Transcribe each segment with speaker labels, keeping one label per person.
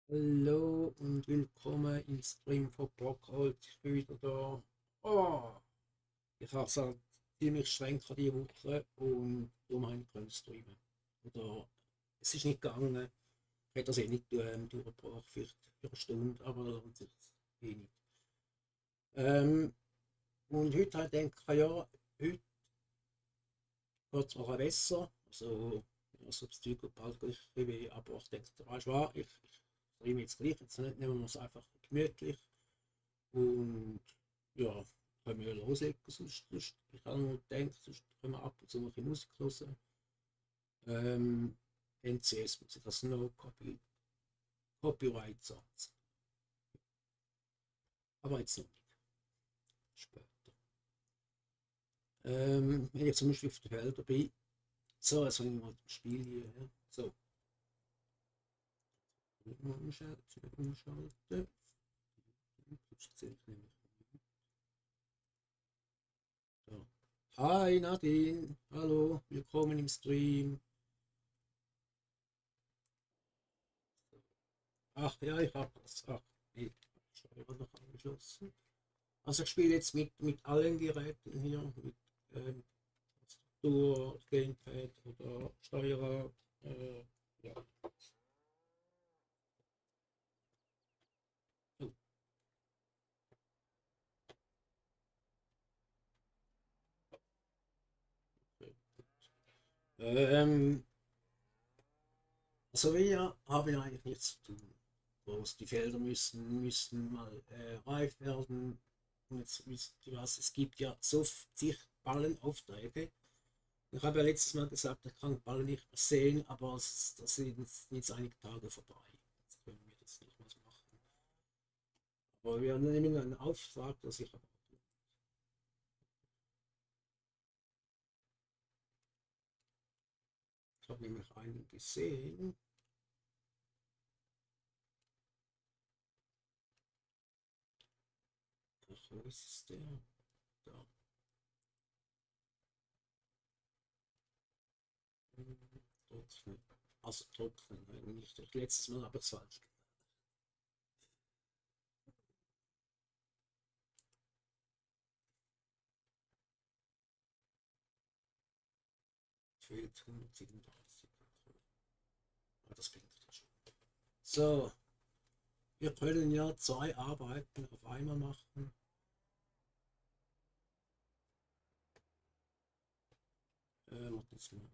Speaker 1: Hallo und willkommen im Stream von Brockholz. Ich bin wieder da. Oh, ich habe es halt ziemlich streng diese Woche und darum habe ich können streamen. Oder es ist nicht gegangen. Ich hätte das eh nicht durchgebracht, vielleicht für eine Stunde, aber das lohnt sich eh nicht. Ähm, und heute habe ich gedacht, ja, heute geht es mir auch besser. Also das Zeug bald gleich ein bisschen, aber ich denke, weißt du was, ich streame jetzt gleich, jetzt nehmen wir es einfach gemütlich. Und ja, können wir loslegen. Sonst ich habe nur gedacht, sonst können wir ab und zu noch ein bisschen Musik hören. NCS-Musik, also No Copyright Songs. Aber jetzt noch nicht. Später. Wenn ich zum Beispiel auf der Welt bin, so, also wenn ich mal das Spiel hier, ja. So, umschalten. So. Hi Nadine, hallo, willkommen im Stream. Ach ja, ich habe das. Ach, nee, Steuer noch angeschlossen. Also ich spiele jetzt mit allen Geräten hier, mit Tastatur, Gamepad oder Steuerer. Ja. Oh, okay. Ähm, also wir haben eigentlich nichts zu tun. Bloß die Felder müssen mal reif werden. Und jetzt wisst ihr was, es gibt ja so zig Ballenaufträge. Ich habe ja letztes Mal gesagt, ich kann Ballen nicht mehr sehen, aber das sind jetzt einige Tage vorbei. Jetzt können wir das nicht mehr machen. Aber wir nehmen einen Auftrag, dass ich habe nämlich einen gesehen. Ach, wo ist es der? Da. Trocknen. Also trocknen, nicht durch letztes Mal, aber es falsch. Fehlt 137. Ah, das bringt ja schon. So, wir können ja zwei Arbeiten auf einmal machen. Mach das mal.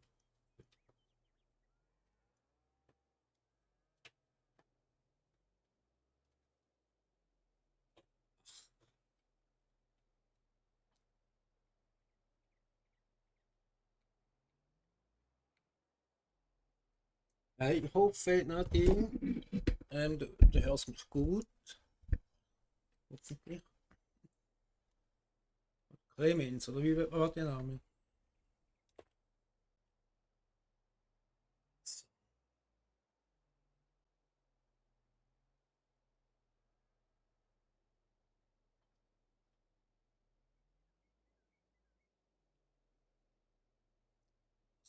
Speaker 1: Ich hoffe, Nadine, du hörst mich gut. Hoffentlich. Clemens, oder wie war der Name?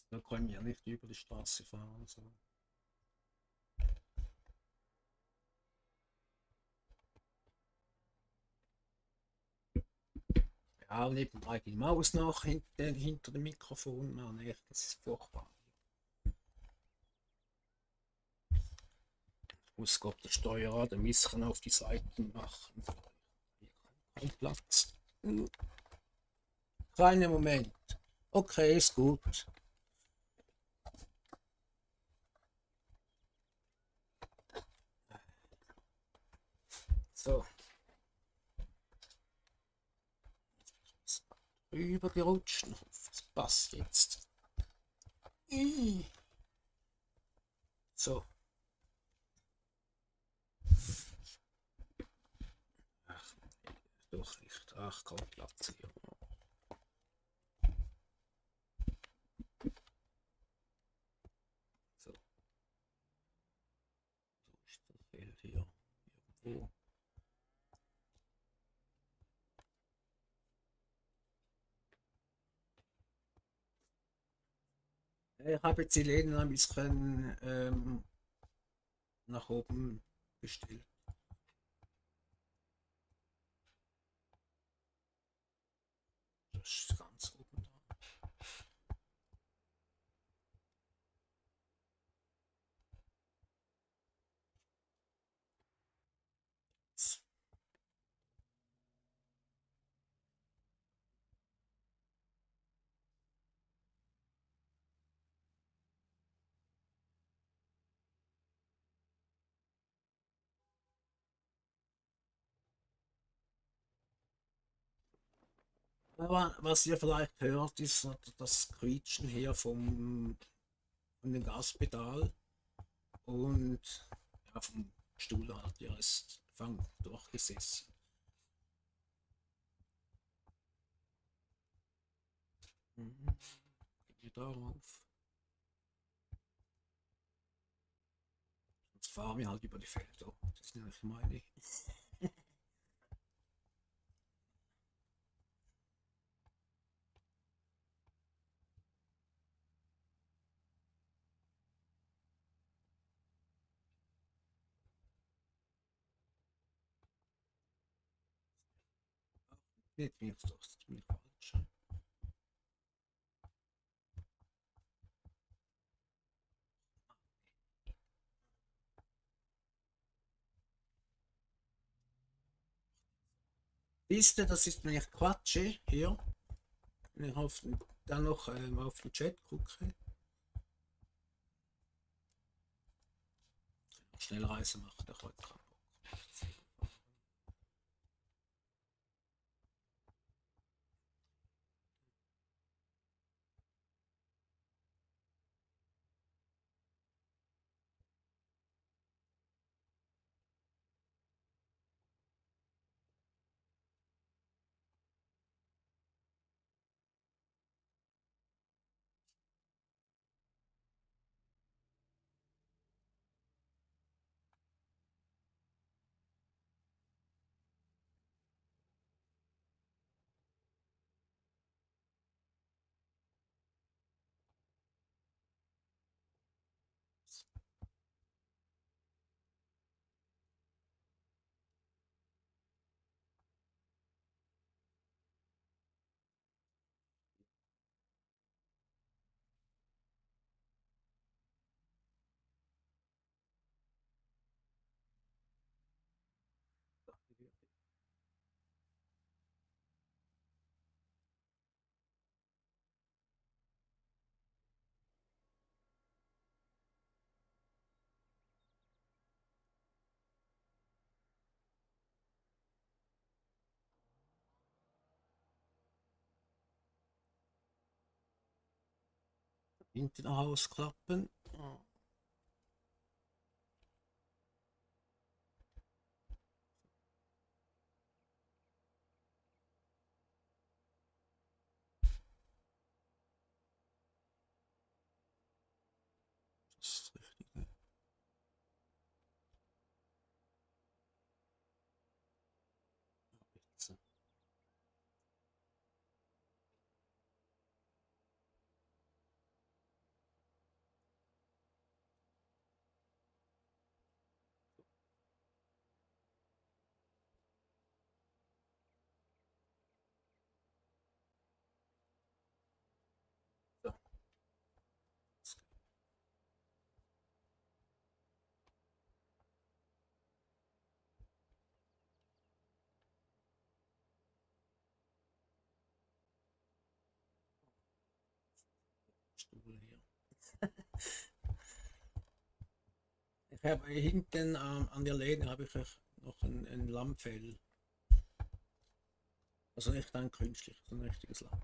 Speaker 1: Da können wir ja nicht über die Straße fahren. So. Ja, nebenbei die Maus nach hinter dem Mikrofon. Man, echt, das ist furchtbar. Ich muss Gott der Steuerrad ein bisschen auf die Seiten machen. Kein Platz. Kleinen Moment. Okay, ist gut. So. Rübergerutscht. Das passt jetzt. So. Ach, doch nicht. Ach, kein Platz hier. So. So ist das Feld hier. Irgendwo. Ich habe jetzt die Läden ein bisschen nach oben bestellt. Das ist ganz oben da. Aber was ihr vielleicht hört, ist das Quietschen hier von dem Gaspedal und ja, vom Stuhl halt. Ja, ist fang durchgesessen. Mhm. Gehen wir darauf. Jetzt fahren wir halt über die Felder. Das ist nämlich meine. Nicht mir das ist mir falsch. Liste, das ist nämlich Quatsch hier. Wenn ich dann noch auf den Chat gucke. Schnellreise macht er heute keinen Bock. Hinten ausklappen. Das ist das Richtige. Jetzt. So. Stuhl hier. Ich habe hinten an der Lehne habe ich noch ein Lammfell. Also nicht ein künstliches, ein richtiges Lamm.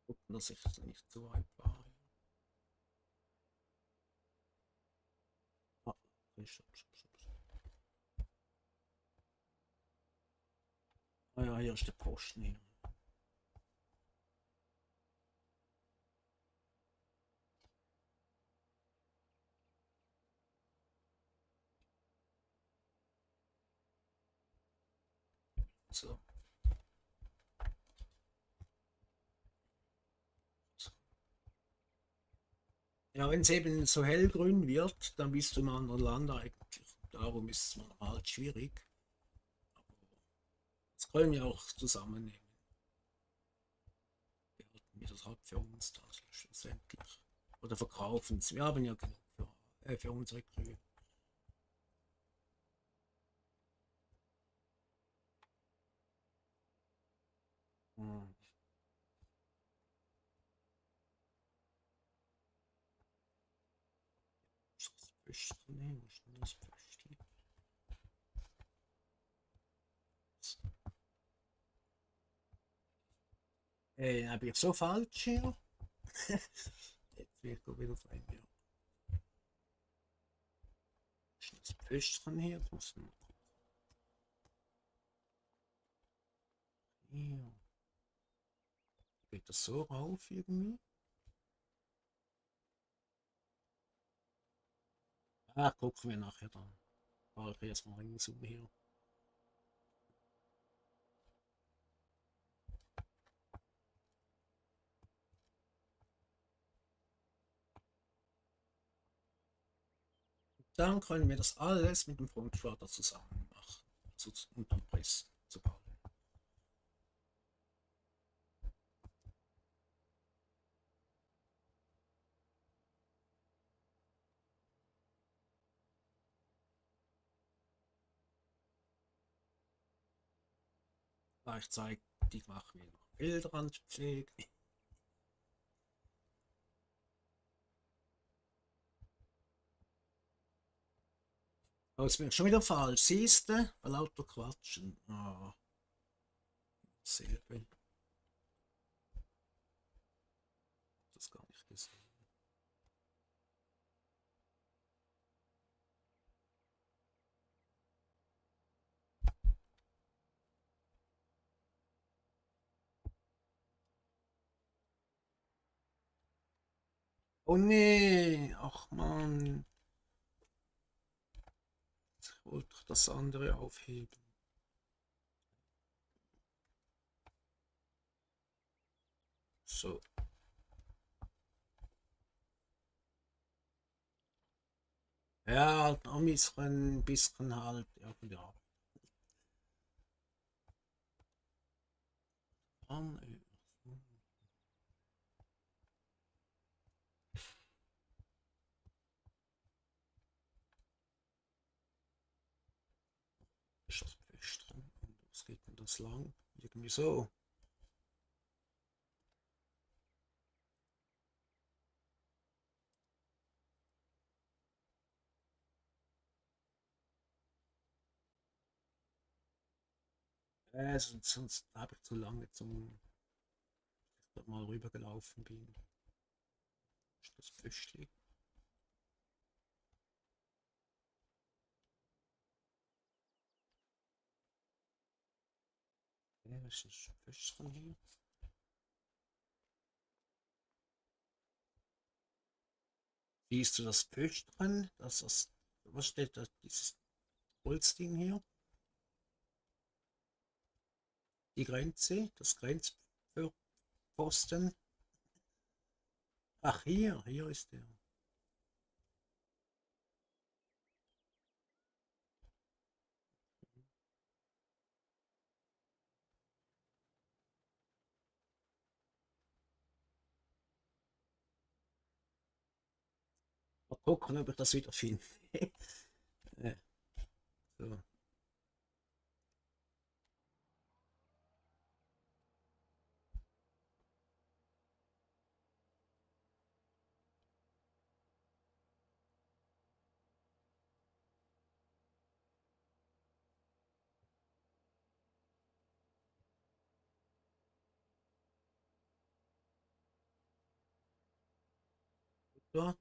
Speaker 1: Gucken, dass ich nicht zu weit war. Ah, ah ja, hier ist der Posten hin. So. Ja, wenn es eben so hellgrün wird, dann bist du im anderen Land eigentlich. Darum ist es manchmal halt schwierig. Das können wir auch zusammennehmen. Behalten wir das halt für uns dann schlussendlich. Oder verkaufen es. Wir haben ja genug für unsere Kühe. Hm. Das Pföstchen nehmen, schon das Pföstchen. Habe ich so falsch hier? Jetzt wird er wieder frei. Ja. Das Pföstchen hier, das muss man hier. Geht das so rauf irgendwie? Ah, gucken wir nachher dann. Fahre ich erstmal ringsum hier. Dann können wir das alles mit dem Frontschalter zusammen machen. Also unterm Press zu bauen. Gleichzeitig machen wir noch Bildrandpflege. Oh, jetzt bin ich schon wieder falsch. Siehst du? Bei lauter Quatschen. Ah, selbe. Das gar nicht gesehen. Oh nee, ach man. Ich wollte doch das andere aufheben. So. Ja, halt noch ein bisschen halt. Ja, ja. Dann, ist das fest dran? Und was geht denn das lang? Irgendwie so. Sonst habe ich zu lange zum mal rübergelaufen bin. Ist das Pföstchen? Ja, was ist das Pföstchen hier? Siehst du das Pföstchen? Was steht da? Dieses Holzding hier? Die Grenze? Das Grenzpfosten? Ach, hier ist der. Mal gucken, ob ich das wieder finde. Ja, so. Ja.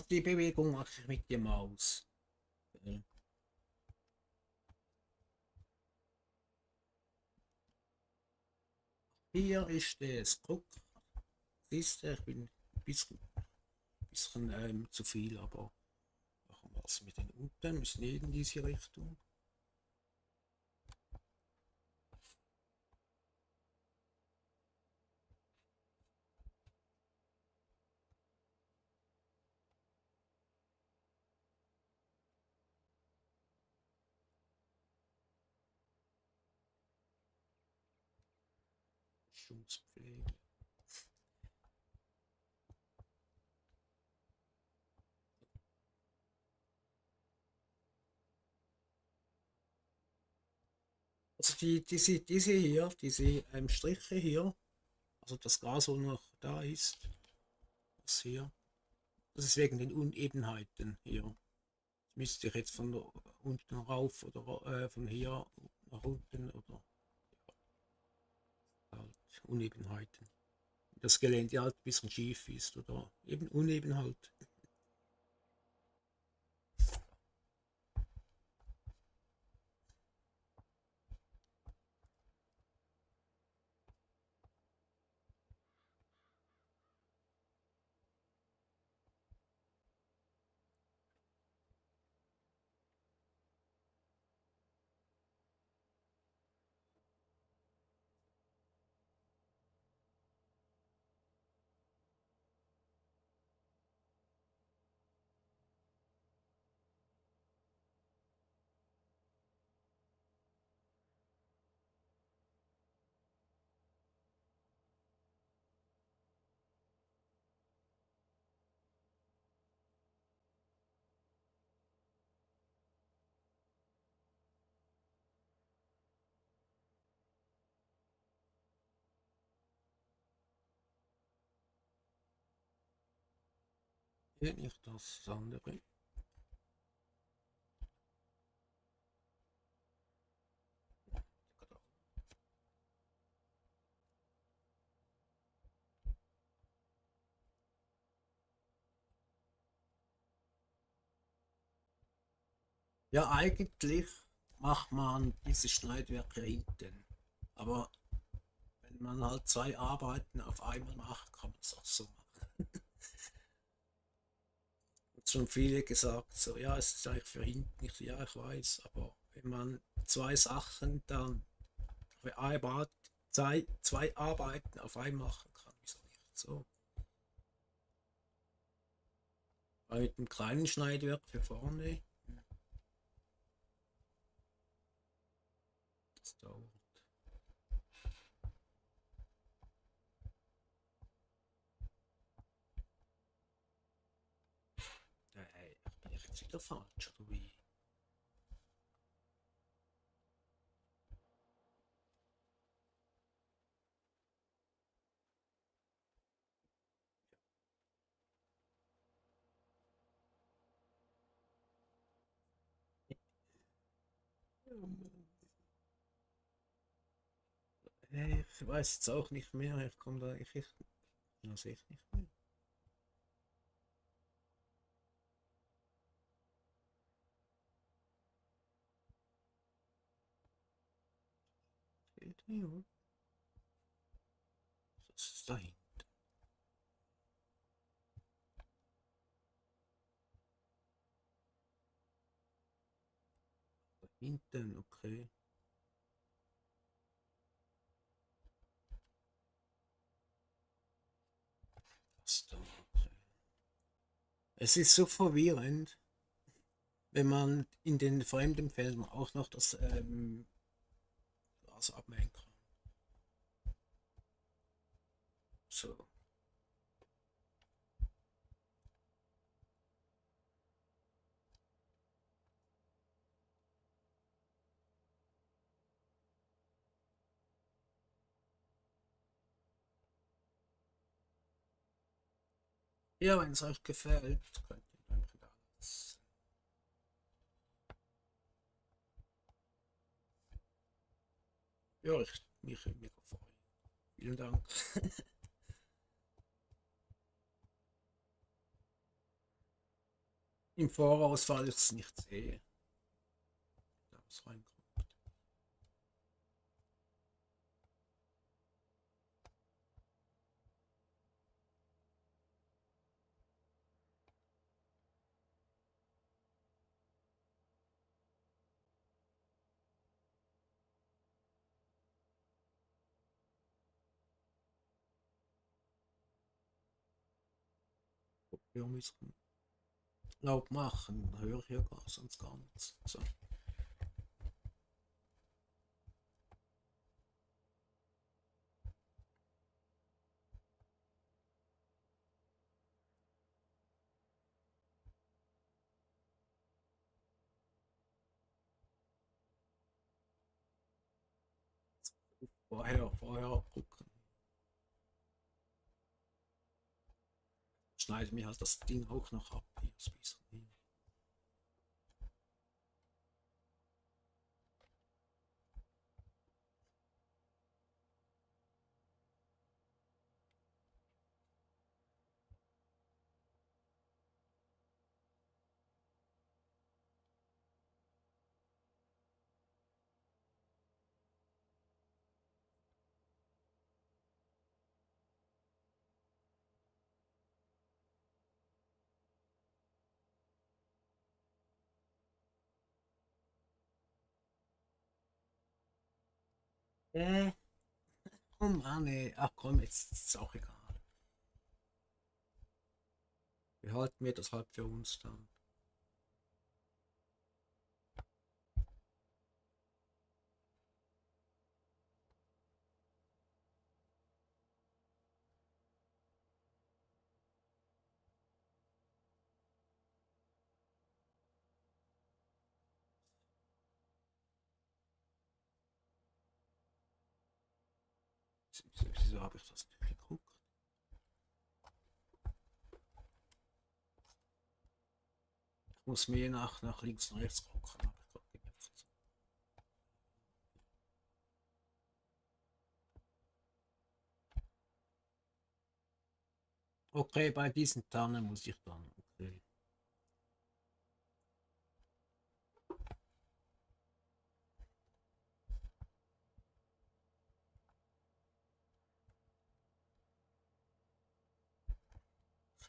Speaker 1: Die Bewegung mache ich mit der Maus. Hier ist das Druck. Siehst du, ich bin bisschen zu viel, aber machen wir es mit den unten, müssen in diese Richtung. Schutzpflege. Also diese hier, diese Striche hier, also das Gras, wo noch da ist, das hier, das ist wegen den Unebenheiten hier. Das müsste ich jetzt von unten rauf oder von hier nach unten oder halt Unebenheiten. Das Gelände halt ein bisschen schief ist oder eben uneben halt. Hier nicht das andere. Ja, eigentlich macht man diese Schneidwerke hinten. Aber wenn man halt zwei Arbeiten auf einmal macht, kann man es auch so machen. Und schon viele gesagt, so ja, es ist eigentlich für hinten. Ich, ja, ich weiß, aber wenn man zwei Sachen dann zwei Arbeiten auf einmal machen kann, wieso nicht so? Weil mit dem kleinen Schneidwerk für vorne, das dauert. Bin ich jetzt wieder falsch, oder wie? Ich weiß jetzt auch nicht mehr. Ich komme da, ich das echt nicht mehr. Fehlt mir, oder? Was ist da hinten? Okay. Das da, okay. Es ist so verwirrend, wenn man in den fremden Feldern auch noch das Gras abmähen kann. So. Ja, wenn es euch gefällt, könnt ihr einfach das. Ja, mich mega freuen. Vielen Dank. Im Voraus, falls ich es nicht sehe. Da was reinkommt. für unseren Laub machen. Höre ich ja gar sonst gar nichts. So. Vorher abgucken. Schneide mir halt das Ding auch noch ab. Hier, das bisschen. Oh Mann, ey. Ach komm, jetzt ist es auch egal. Wir halten mir das halt für uns dann. Wieso habe ich das nicht geguckt? Ich muss mir nach links und rechts gucken, habe ich gerade gemerkt. Okay, bei diesen Tannen muss ich dann. Okay.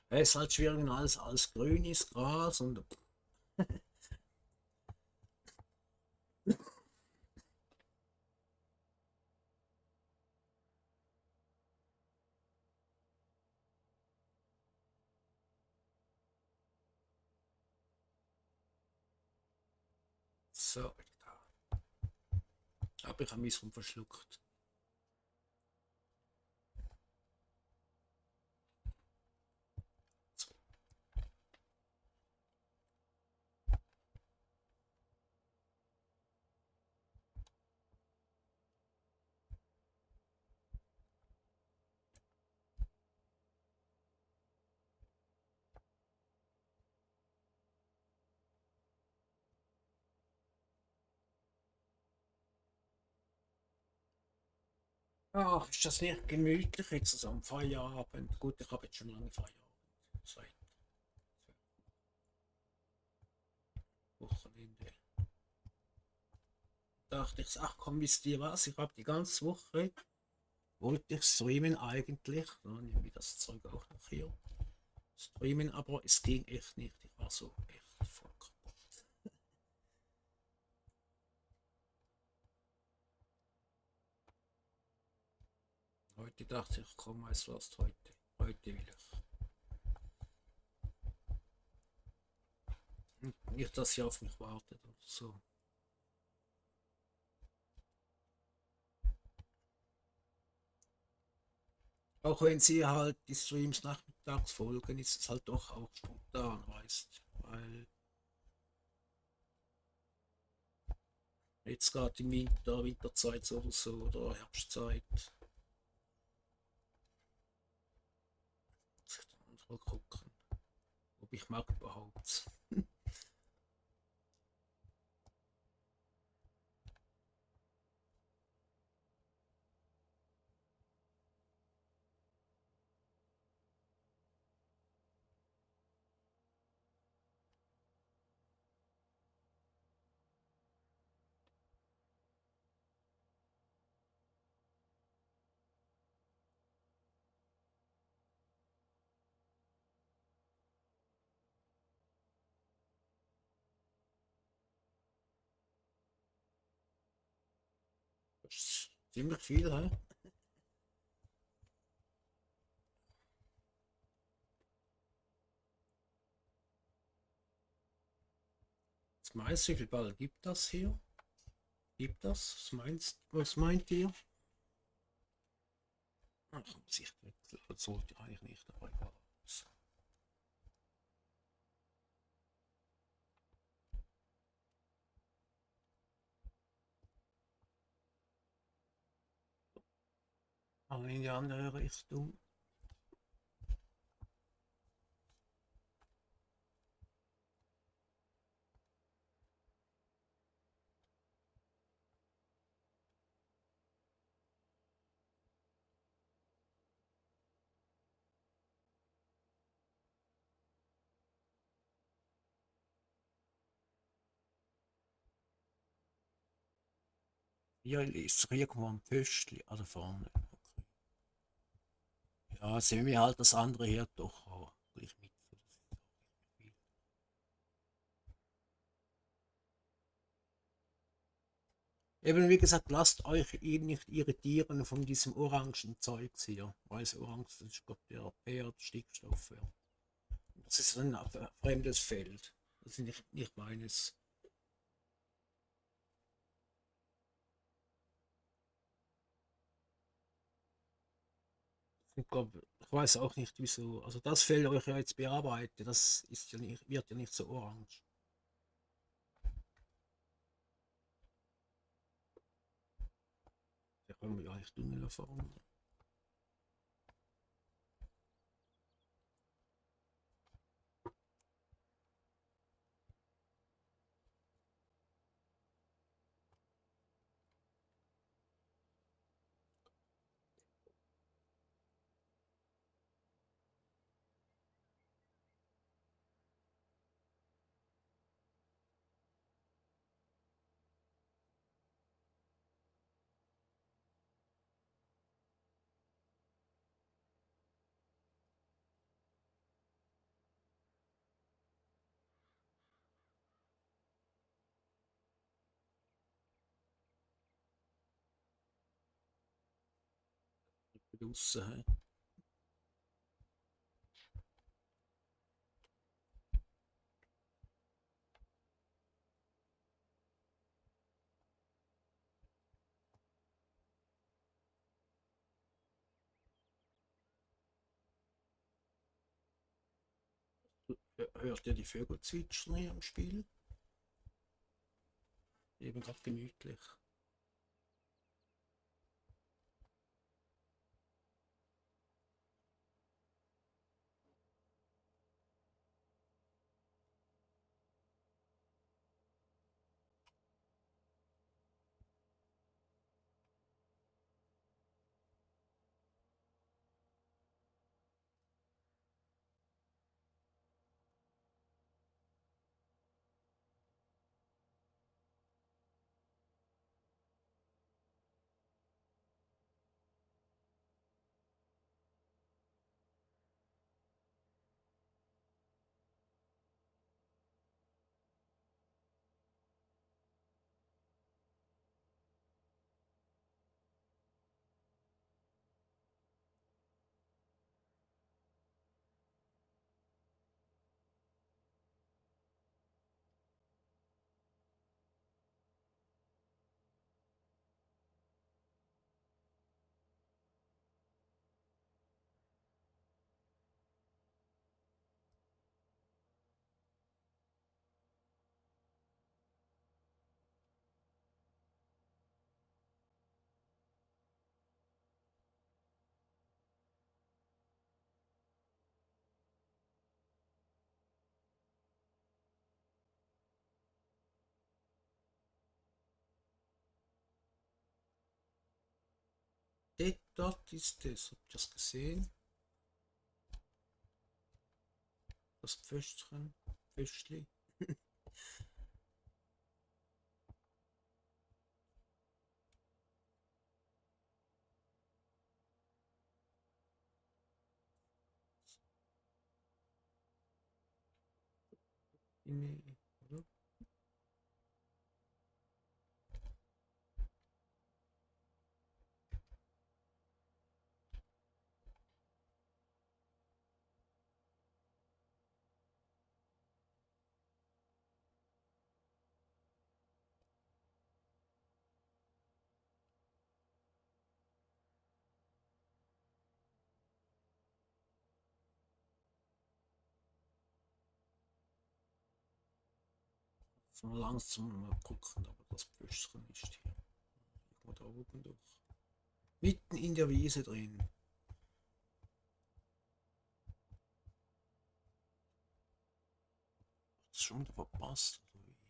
Speaker 1: Es ist halt schwierig, wenn alles grün ist, Gras und. So, habe ich ein bisschen verschluckt. So. Ach, ist das nicht gemütlich jetzt so am Feierabend? Gut, ich habe jetzt schon lange Feierabend. Seit Wochenende. Dachte ich, ach komm, wisst ihr was? Ich habe die ganze Woche, wollte ich streamen eigentlich. Dann nehme ich das Zeug auch noch hier. Streamen, aber es ging echt nicht. Ich war so echt voll kaputt. Heute dachte ich, komm, weißt du was, heute will ich. Nicht, dass sie auf mich wartet oder so. Auch wenn sie halt die Streams nachmittags folgen, ist es halt doch auch spontan, weißt, weil jetzt gerade im Winterzeit oder so oder Herbstzeit. Mal gucken, ob ich mag überhaupt. Das ist ziemlich viel, hä? Was meinst du, wie viel Ball gibt das hier? Gibt das? Was meint ihr? Ach, muss ich wechseln. Das sollte eigentlich nicht, aber egal. In die andere Richtung. Hier ist irgendwo ein Pöstchen, also vorne. Okay. Ja, sehen wir halt das andere hier doch auch gleich mit. Eben wie gesagt, lasst euch nicht irritieren von diesem orangen Zeugs hier. Weiß orange, das ist glaube der P oder Stickstoff. Ja. Das ist ein fremdes Feld. Das ist nicht meines. Ich weiß auch nicht wieso. Also das Feld, euch ja jetzt bearbeite, das ist ja nicht, wird ja nicht so orange. Da können wir ja eigentlich Tunnel fahren. Draussen, hört ihr die Vögel zwitschern hier im Spiel? Eben gerade gemütlich. Dort ist es. Habt ihr das gesehen? Das Pföstchen. Pföstli. Oder? Mal langsam mal gucken, aber das Büschchen ist hier. Irgendwo da oben durch. Mitten in der Wiese drin. Das ist schon wieder verpasst. Oder wie?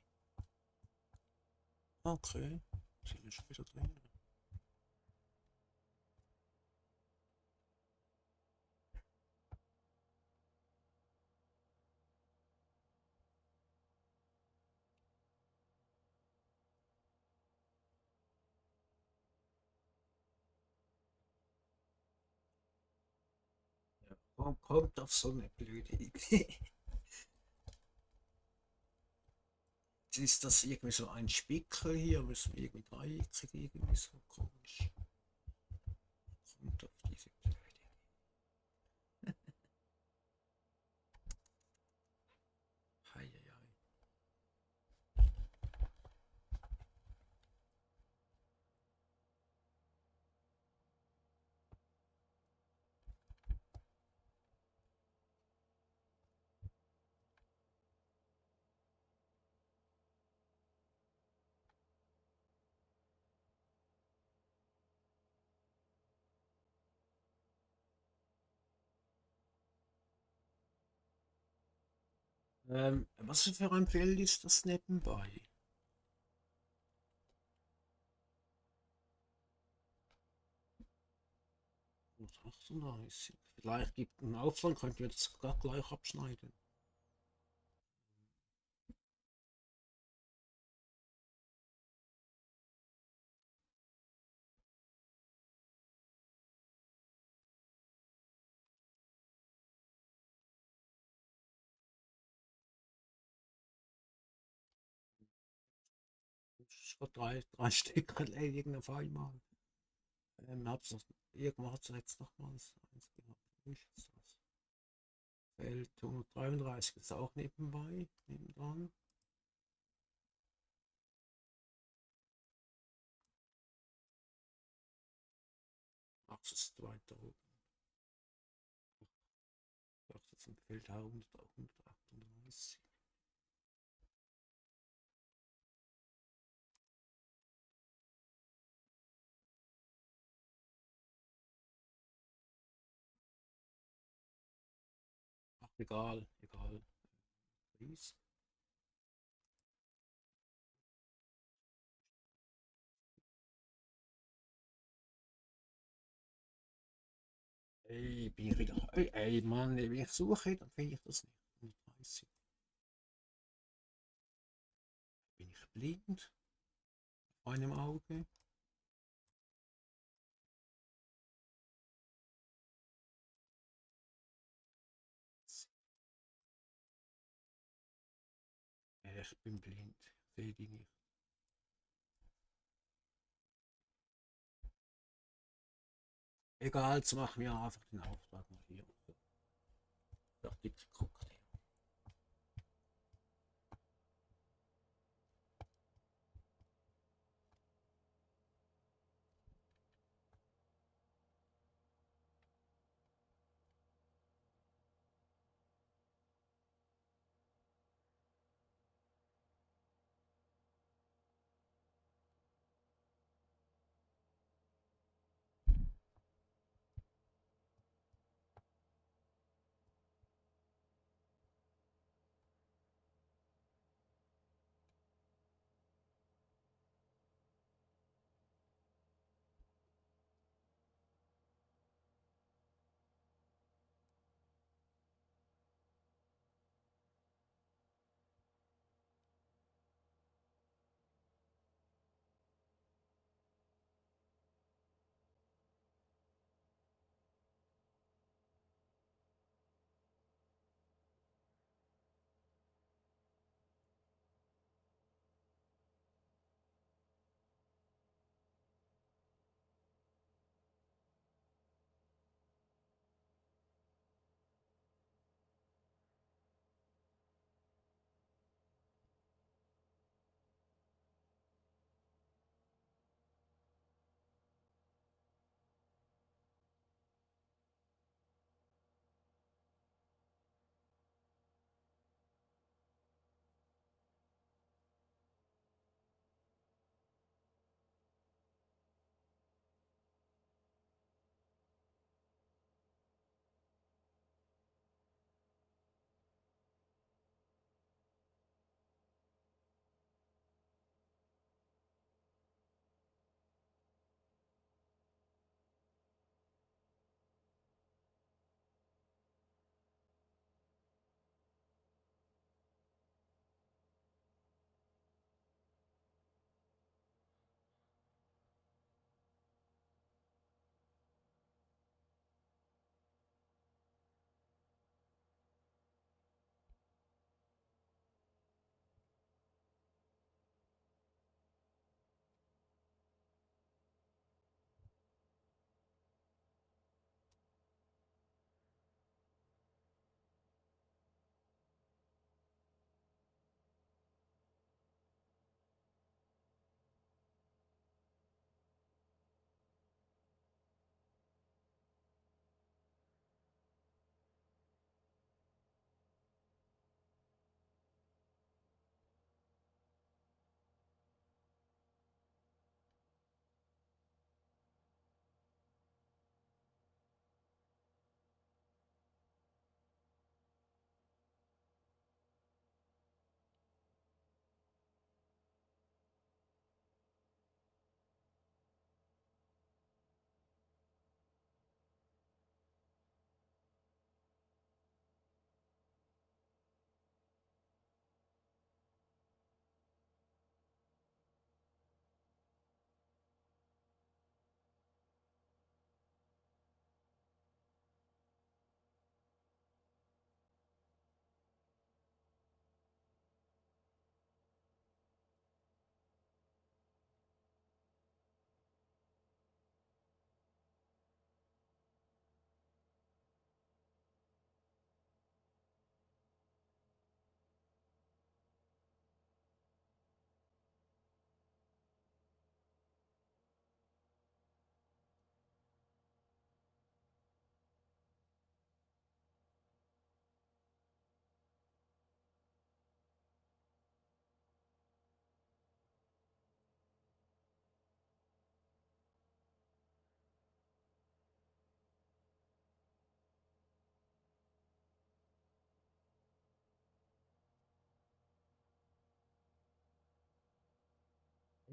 Speaker 1: Okay, sind wir schon wieder drin. Ja, warum kommt auf so eine blöde Idee? Jetzt ist das irgendwie so ein Spickel hier, müssen wir irgendwie dreieckig, irgendwie so komisch. Kommt auf diese blöde Idee. Hei, hei, hei. Was für ein Feld ist das nebenbei? 138. Vielleicht gibt es einen Aufwand, könnten wir das sogar gleich abschneiden. Schon drei Stück erledigen auf einmal. Hab's noch, irgendwo hat es jetzt nochmals eins gehabt. Wo ist jetzt das? Feld 133 ist auch nebenbei, nebendran. Ach, das ist weiter oben. Ich dachte, jetzt im Feld 138. Ach, egal, egal. Please. Ey, bin ich wieder. Ey, Mann, wenn ich suche, dann finde ich das nicht. 130. Bin ich blind? Auf einem Auge? Ich bin blind. Sehe die nicht. Egal, jetzt machen wir einfach den Auftrag mal hier. Fertig geguckt.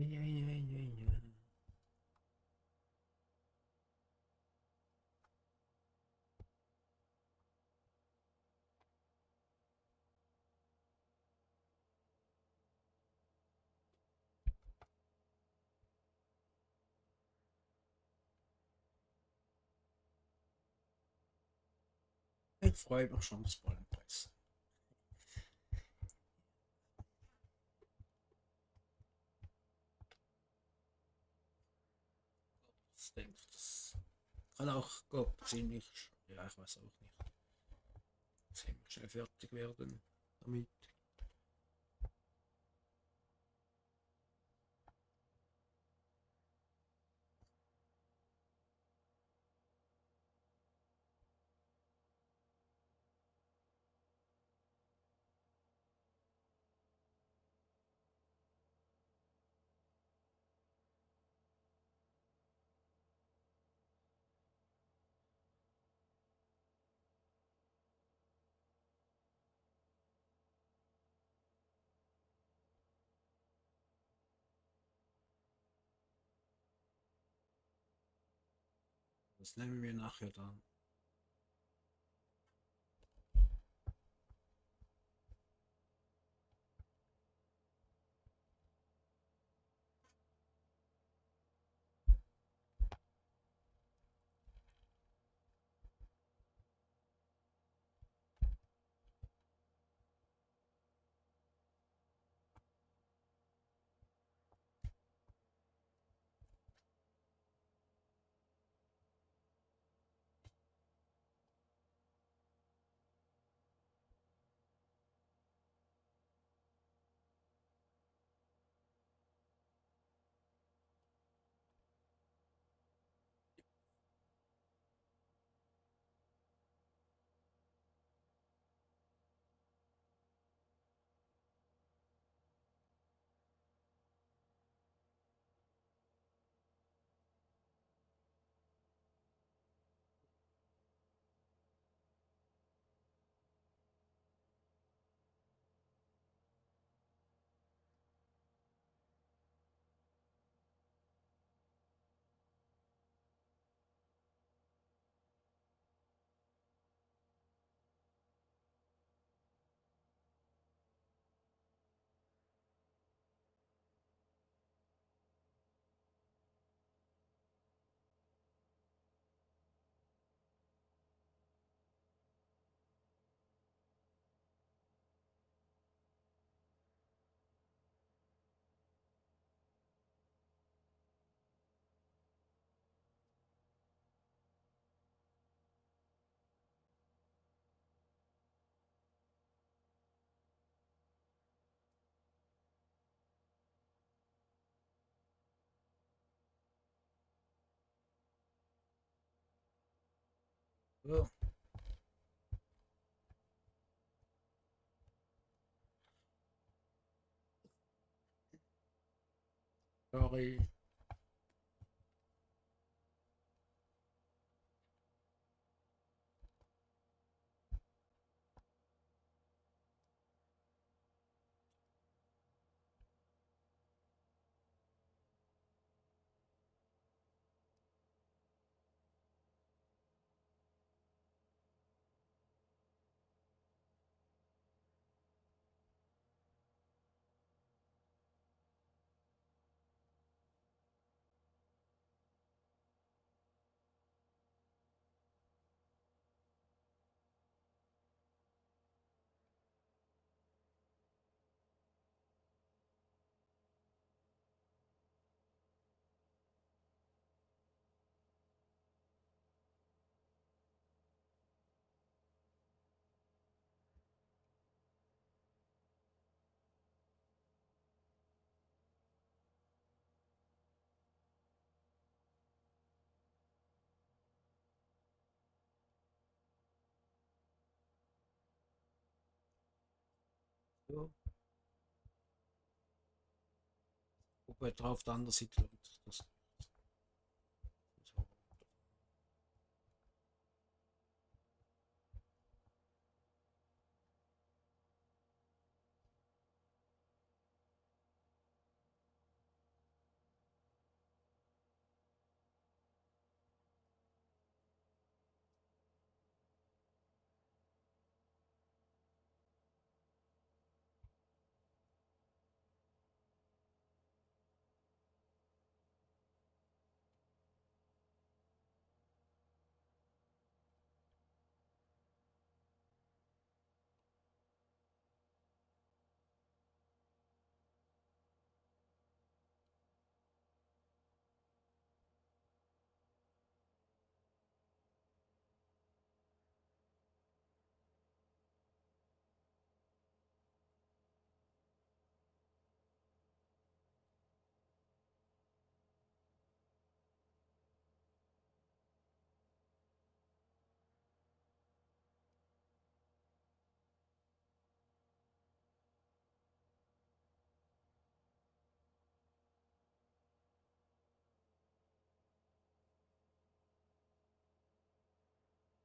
Speaker 1: Ja, ja, ja, ja. Ich freue mich schon aufs Ballenpreis. Ich denke, das kann auch, glaub, ziemlich, ja, ich weiß auch nicht, ziemlich schnell fertig werden damit. Das nehmen wir nachher dann. So, sorry. So, wobei drauf der andere Seite läuft. Das,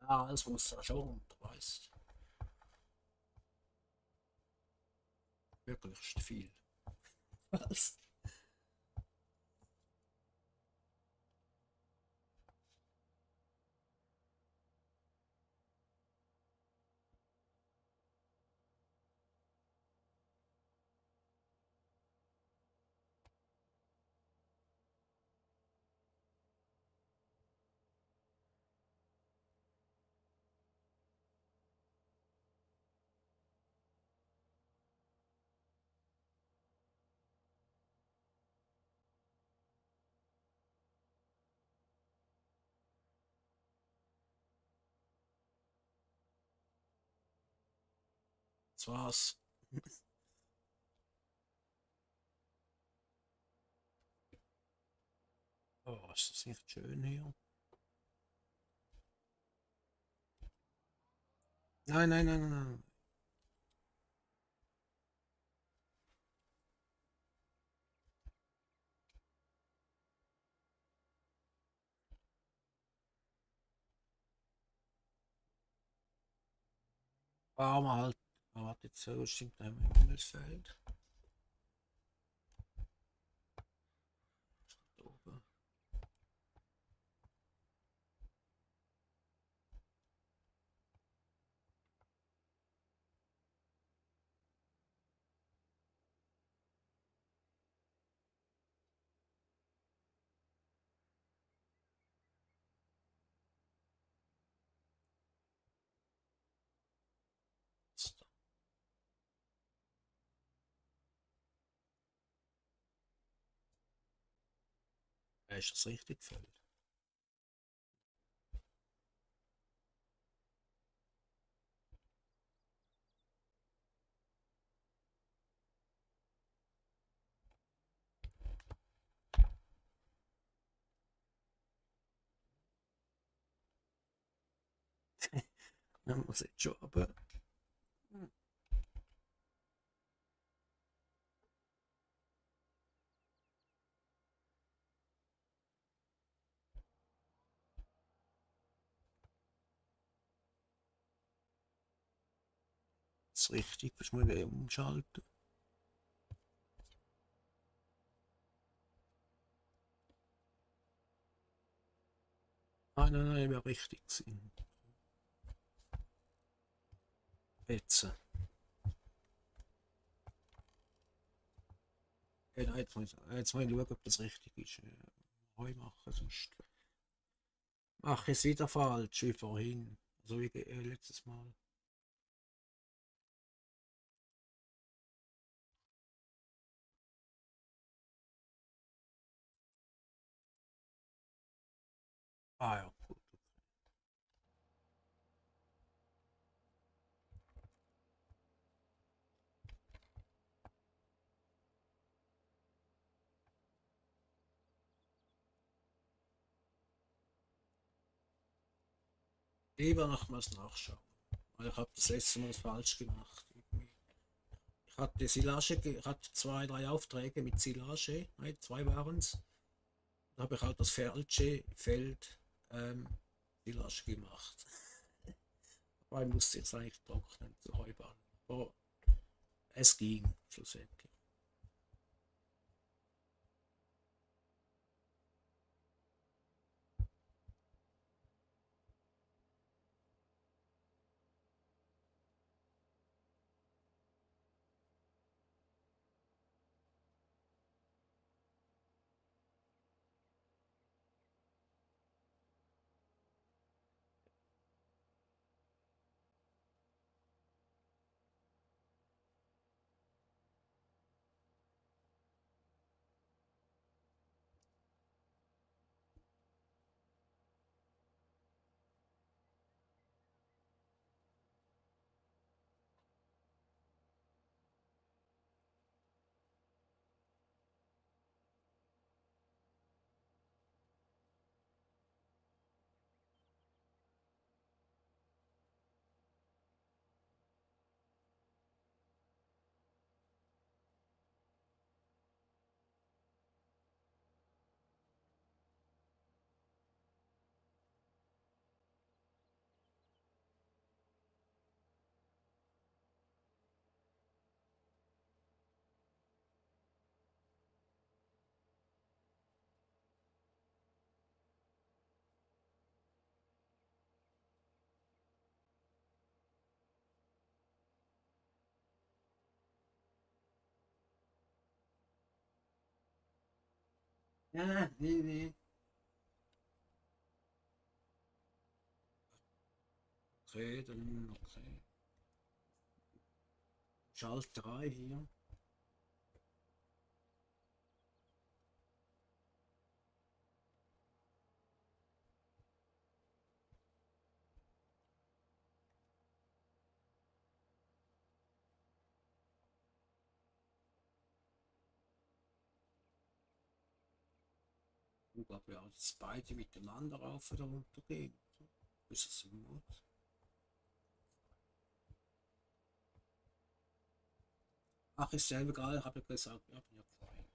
Speaker 1: Ja, das muss ja schon runter, weißt du. Wirklich ist viel. Was? Das war's. Oh, ist das nicht schön hier? Nein, nein, nein, nein, nein. Warm halt. Aber warte, jetzt stimmt ein Himmelsfeld. Da oben. Ist das richtig gefällt? Man muss jetzt schon, aber das ist richtig, das muss man umschalten. Nein, nein, nein, wäre richtig gewesen. Jetzt. Nein, jetzt muss ich schauen, ob das richtig ist. Neu machen, sonst mache ich es wieder falsch wie vorhin. Also wie letztes Mal. Ah ja, gut. Lieber nochmals nachschauen. Weil ich habe das letzte Mal falsch gemacht. Ich hatte Silage, ich hatte zwei, drei Aufträge mit Silage, nein, zwei waren es. Da habe ich halt das falsche Feld ähm, Silage gemacht. Weil musste ich es eigentlich trocknen zu Heuballen. Aber es ging schlussendlich. Ja, nee, nee. Okay, dann, okay. Schalt 3 hier. Ich glaube ja, dass beide miteinander rauf oder runter gehen. Ist das im Mod? Ach, ist selber egal, habe ich gesagt. Ja, bin ja frei.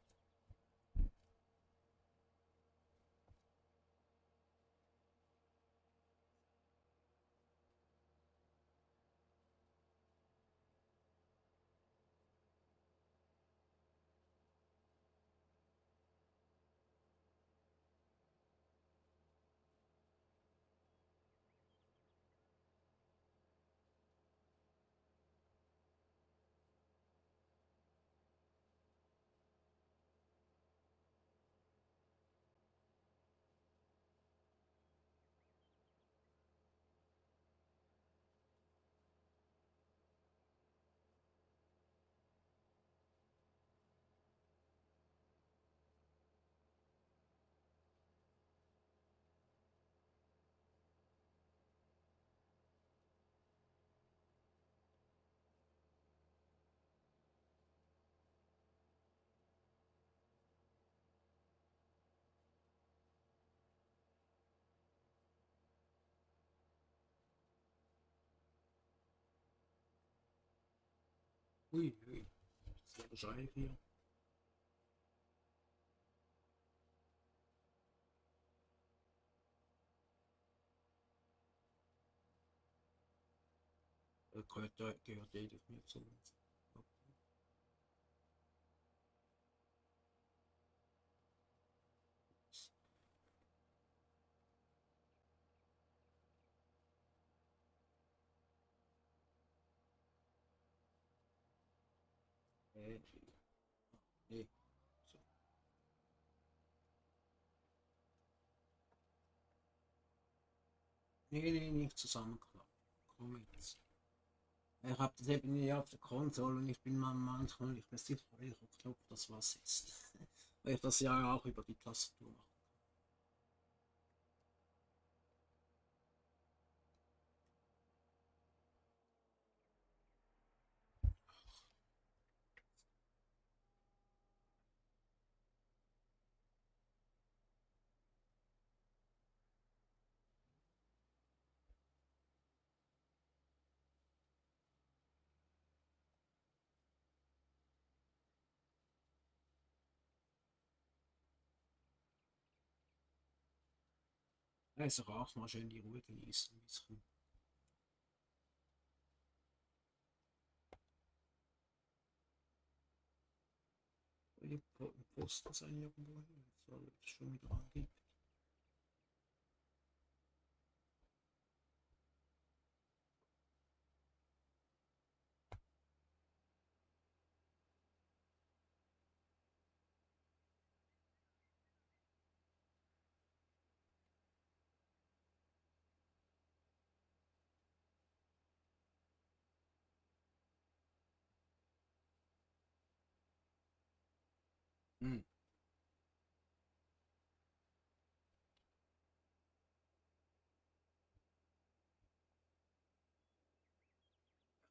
Speaker 1: Ui, ui. Das ist wahrscheinlich hier. Gehört jeder mir zu. Nee. Nee. So. Nee, nee, nicht zusammenklappen. Komm jetzt. Ich habe das eben nicht auf der Konsole und ich bin manchmal nicht mehr sicher, welcher Knopf das was ist. Weil ich das ja auch über die Tastatur mache. Also auch mal schön die Ruhe genießen. Ein bisschen. Die Posten sein irgendwo hin. So, jetzt schon wieder angeht. Hm.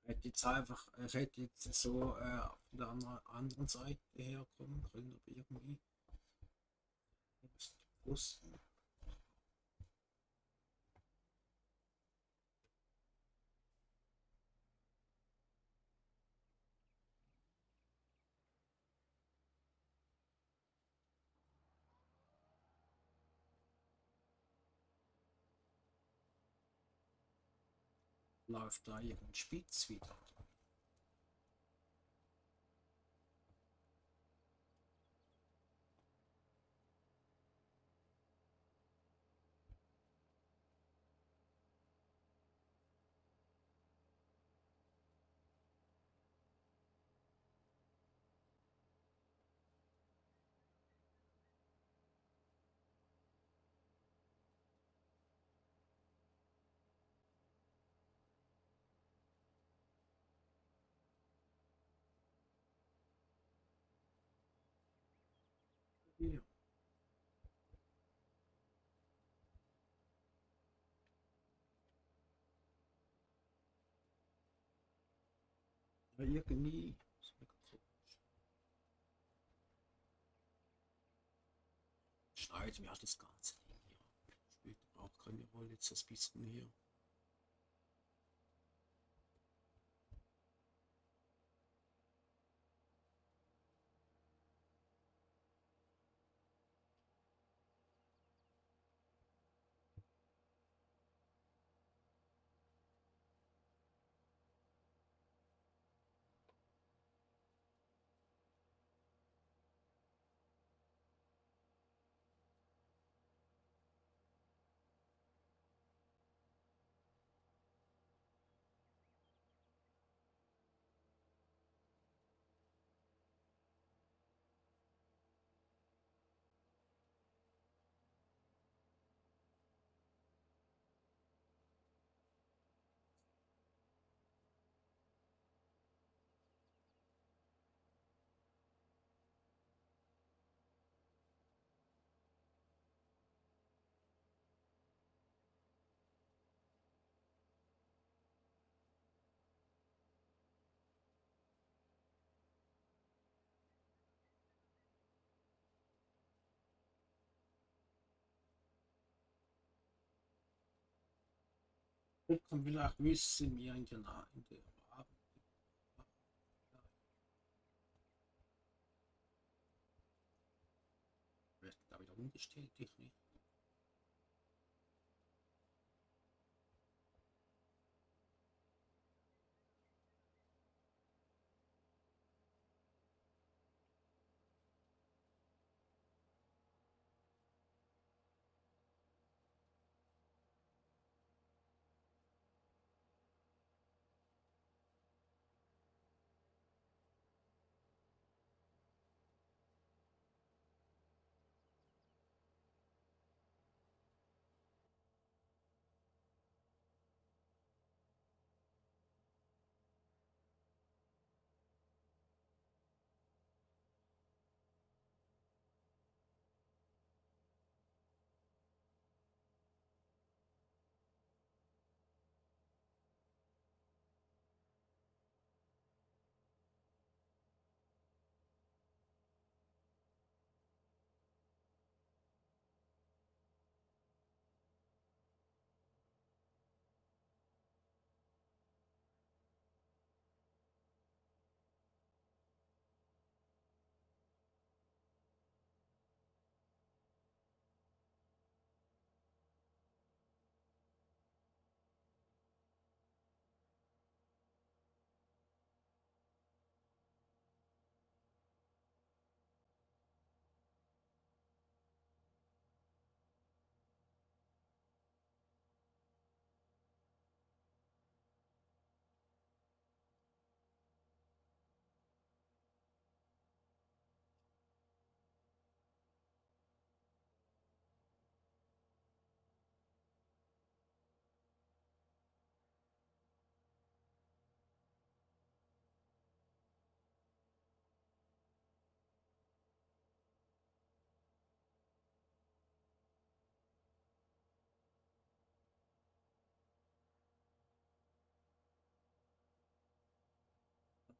Speaker 1: Hätte jetzt einfach, ich hätte jetzt so von der anderen Seite herkommen können, aber irgendwie ist der Bus läuft da ihren Spitz wieder. Irgendwie. Schneiden wir das Ganze hier. Später auch keine Rolle, jetzt das bisschen hier. Man will auch wissen, wie ein Kanal in der Abend. Wird da wieder umgestellt, ich nicht.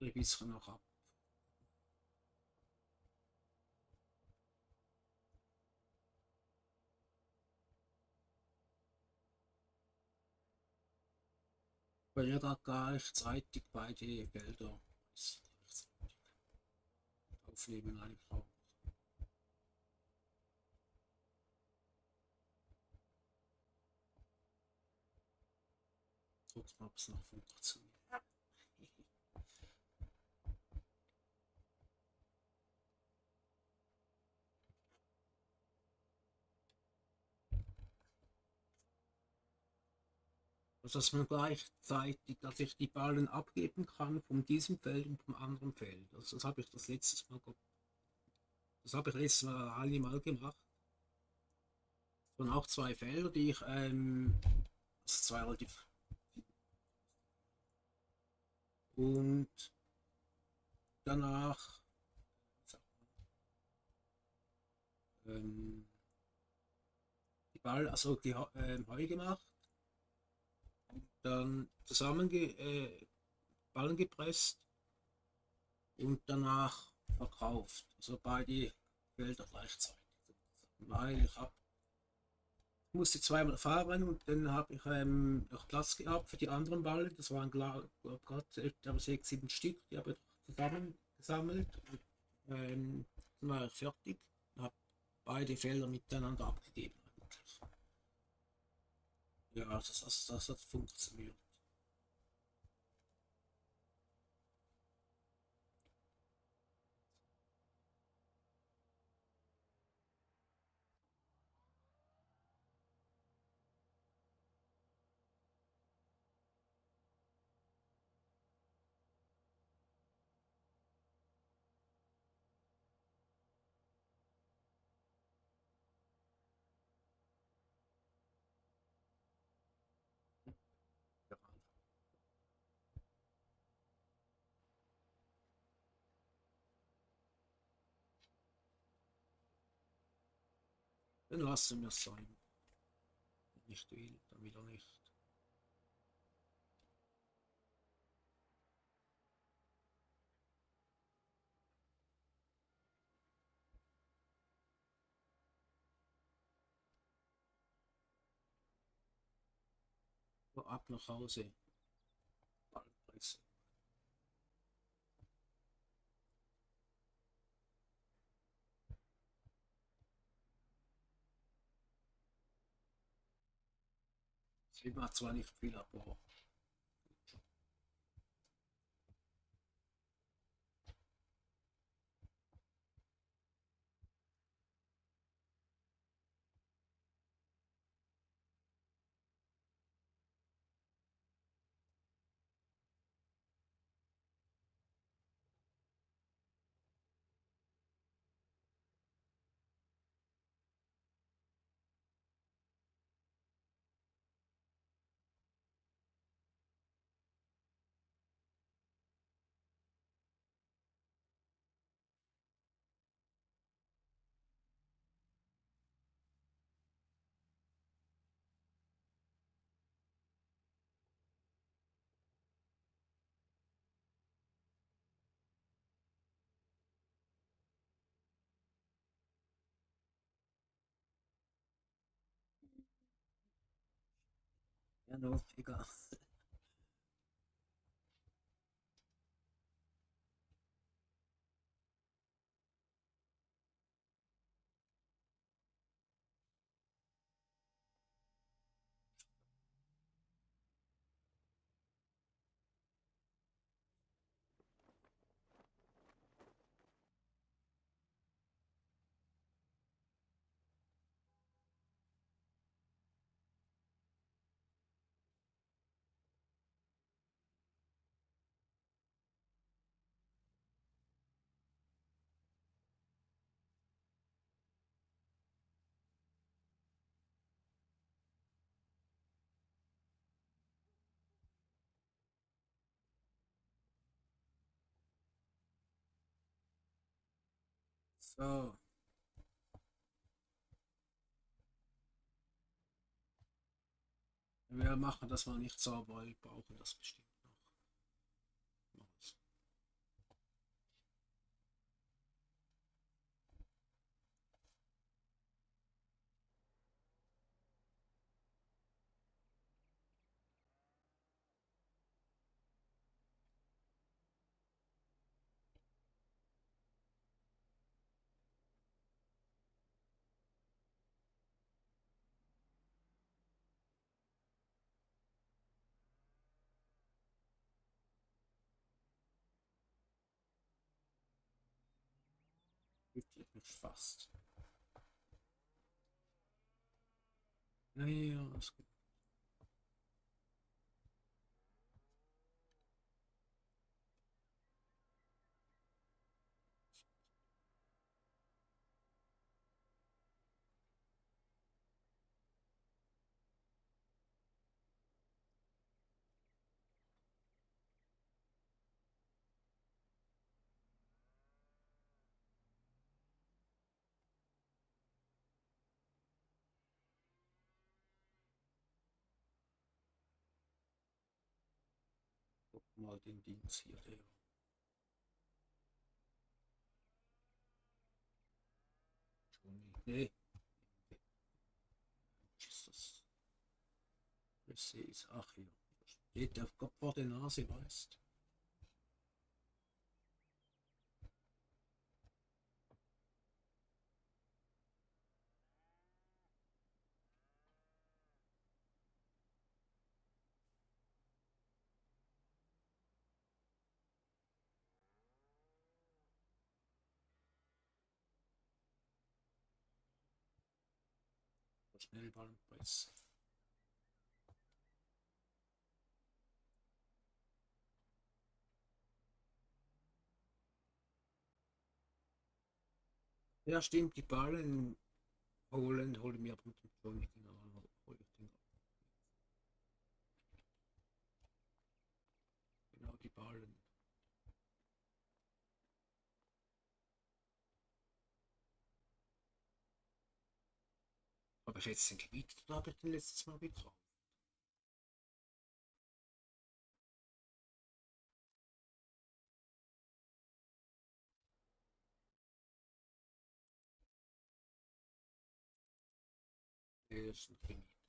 Speaker 1: Ein bisschen noch ab. Weil ja da gleichzeitig beide Felder aufnehmen eigentlich auch. Trotzdem ob es noch funktioniert. Also dass man gleichzeitig, dass ich die Ballen abgeben kann von diesem Feld und vom anderen Feld. Also das habe ich das habe ich letztes Mal gemacht. Und auch zwei Felder, die ich das zwei relativ und danach ähm, die Heu gemacht, dann Ballen gepresst und danach verkauft. Also beide Felder gleichzeitig. Weil musste zweimal fahren und dann habe ich noch Platz gehabt für die anderen Ballen. Das waren gerade 6, 7 Stück, die habe ich zusammen gesammelt. Und, dann war ich fertig und habe beide Felder miteinander abgegeben. Ja, das hat funktioniert. Dann lassen wir es sein. Wenn nicht will, dann wieder nicht. So, ab nach Hause. Ballpresse. 7 hat zwar nicht viel, aber ja, no, egal. So, wir machen das mal nicht sauber, weil wir brauchen das bestimmt noch. Wirklich fast. Ja, ja, das geht. Guck mal den Dienst hier, der. Nee, was ist das? Ach hier. Steht der Kopf vor der Nase, weißt. Schnellballenpress. Ja, stimmt, die Ballen hole mir aber mit dem Joystick an. Hol ich den genau die Ballen. Habe ich jetzt den Gebiet oder habe ich den letztes Mal gekauft? Nee, das ist ein gemietet.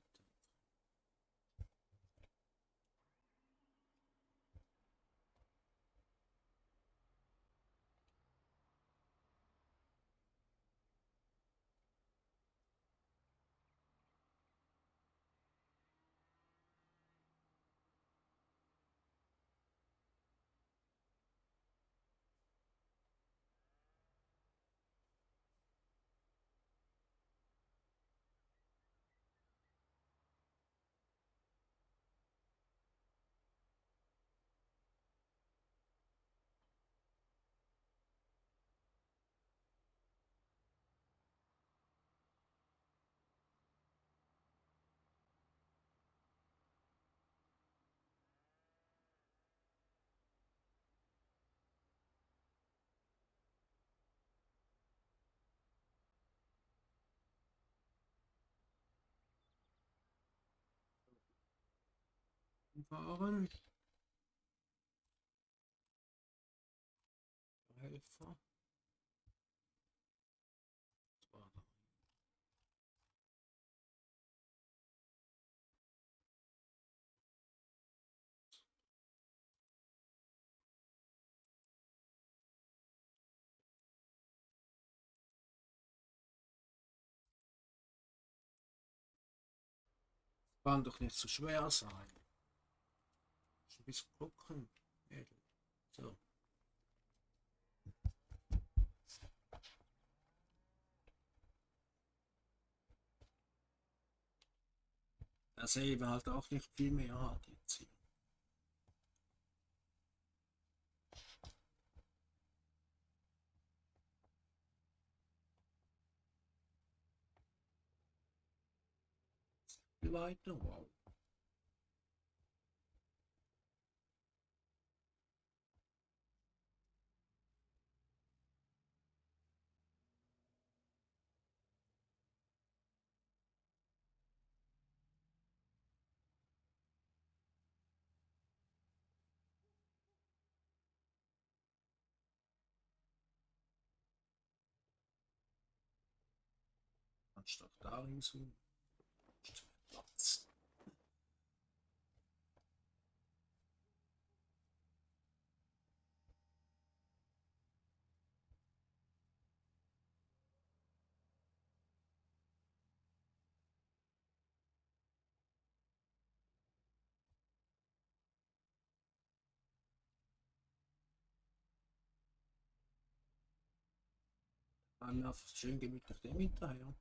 Speaker 1: Waren Helfer. Kann doch nicht so schwer sein. Ein bisschen gucken. So. Dass er eben halt auch nicht viel mehr hat jetzt hier. Weiter, wow. Anstatt darin so. Platz. Einmal schön gemütlich dem hinterher.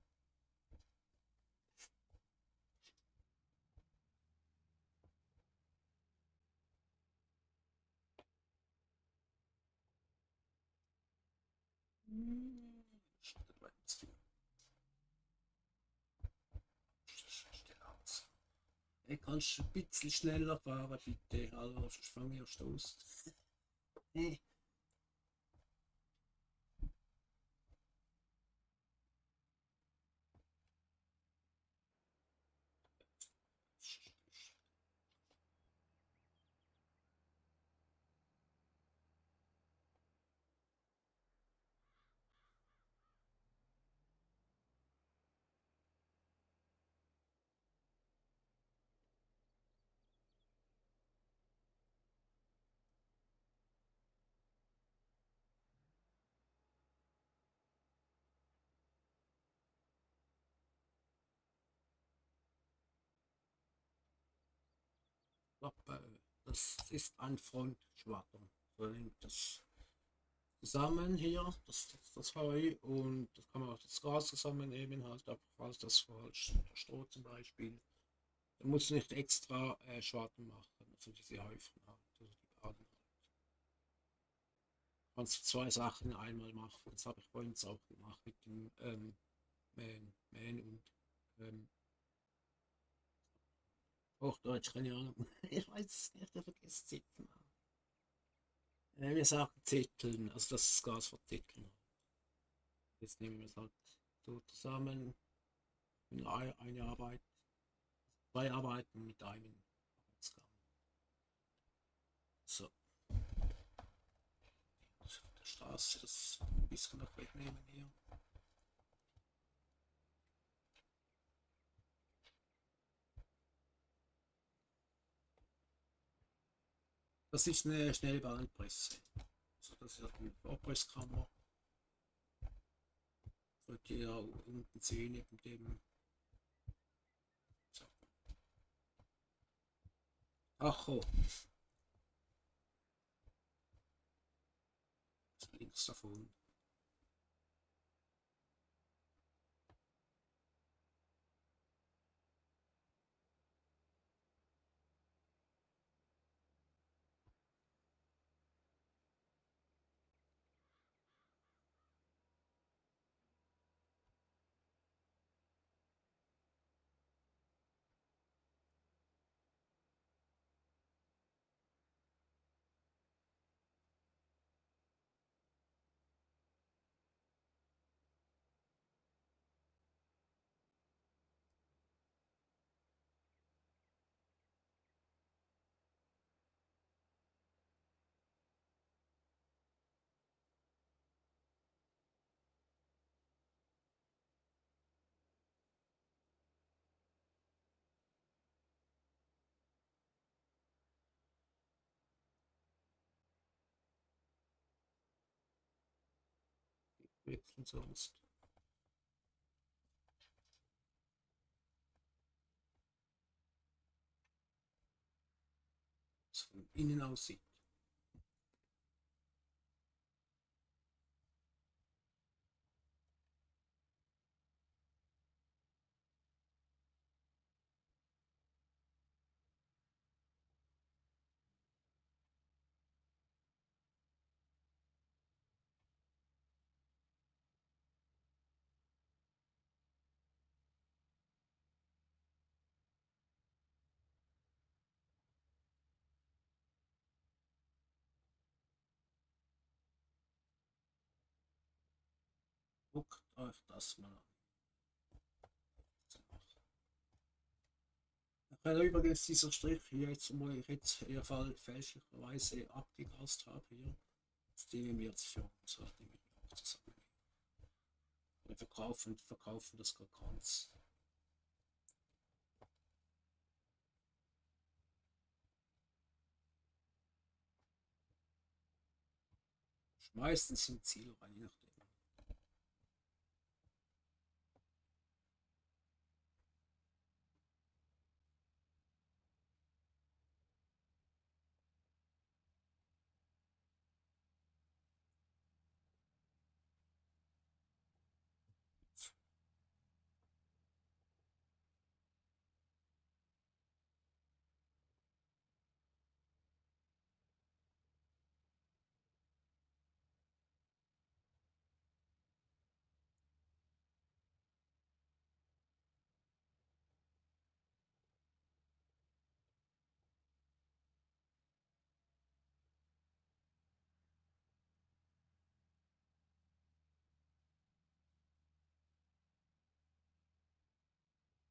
Speaker 1: Ich kannst ein bisschen schneller fahren, bitte. Also, sonst fange ich erst aus. Das ist ein Frontschwatter. So hängt das zusammen hier, das Heu, und das kann man auch das Gas zusammennehmen, halt einfach falls das falsch, der Stroh zum Beispiel. Da muss nicht extra Schwarten machen, also diese Häufchen halt, also die Baden halt. Kannst du zwei Sachen einmal machen, das habe ich vorhin auch gemacht mit dem Mähen und ähm, Hochdeutsch, keine Ahnung. Ich weiß es nicht, ich vergesse Zipfen. Wir sagen Zetteln, also das Gas verzetteln. Jetzt nehmen wir es halt so zusammen in eine Arbeit, zwei Arbeiten mit einem Arbeitsgang. So, auf der Straße das ein bisschen noch wegnehmen hier. Das ist eine Schnellbahnpresse. Also das ist eine Vorpresskammer. Sollte ihr unten sehen, neben dem so, Tacho. Links davon. Wechseln sonst. Was von innen aussieht. Guckt euch das mal an. Übrigens dieser Strich hier jetzt, wo ich jetzt hier fälschlicherweise abgegast habe hier, das nehmen wir jetzt für uns, nehmen wir auch zusammen. Wir verkaufen das gar ganz. Meistens im Ziel rein, je nachdem.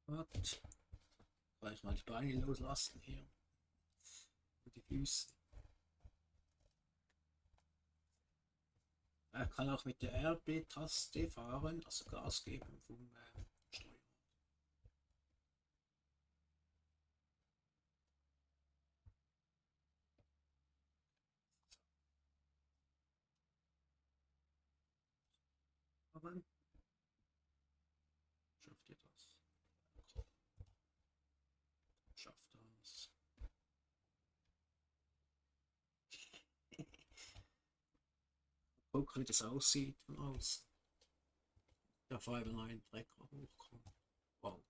Speaker 1: Wart, gleich mal die Beine loslassen hier und die Füße. Er kann auch mit der RB-Taste fahren, also Gas geben vom Steuer. Aber schafft ihr das? Schafft das? Gucken, wie das aussieht von außen. Der Fall, wenn ein Trecker hochkommt. Wow.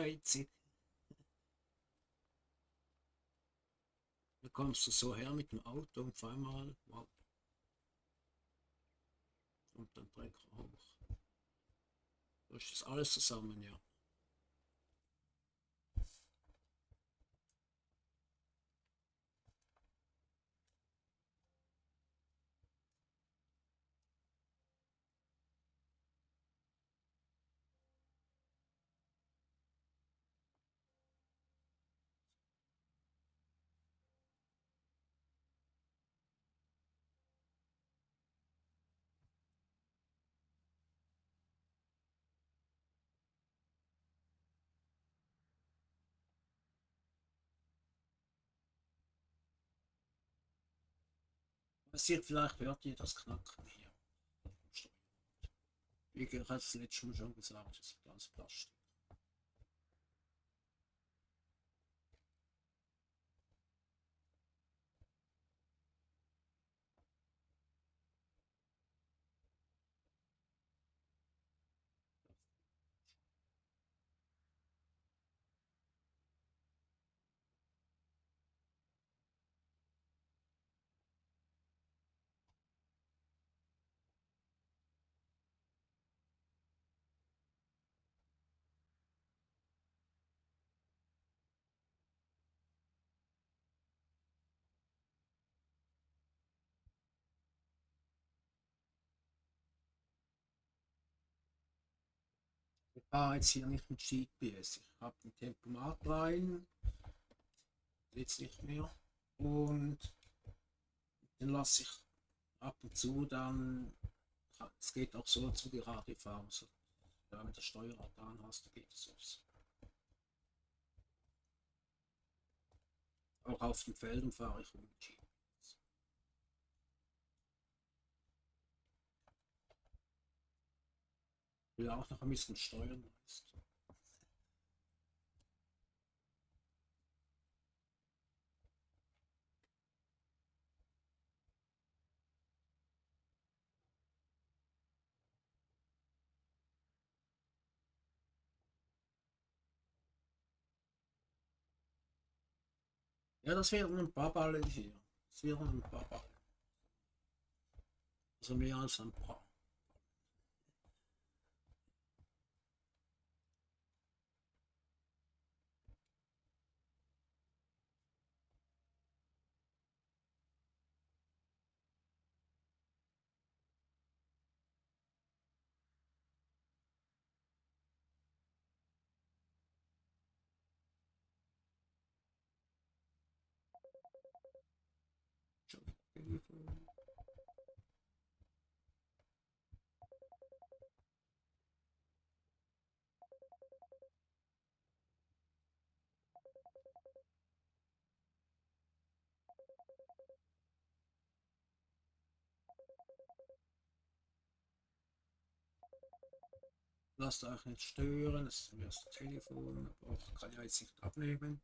Speaker 1: Witzig. Da kommst du so her mit dem Auto und auf einmal, wow, kommt ein Trecker hoch. Da ist das alles zusammen, ja. Passiert vielleicht hört ihr das Knacken hier. Wie ich habe es letztes Mal schon gesagt, das ist alles Plastik. Ich fahre jetzt hier nicht mit GPS. Ich habe den Tempomat rein, jetzt nicht mehr. Und den lasse ich ab und zu dann, es geht auch so zu gerade fahren. So, ja, mit der Steuerrad an hast, da geht es aufs. Auch auf den Feldern fahre ich ohne GPS. Will auch noch ein bisschen steuern. Weißt. Ja, das wären ein paar Ballen hier. Das wären ein paar Ballen. Also mehr als ein paar. Lasst euch nicht stören, das ist das Telefon, aber auch kann ja jetzt nicht abnehmen.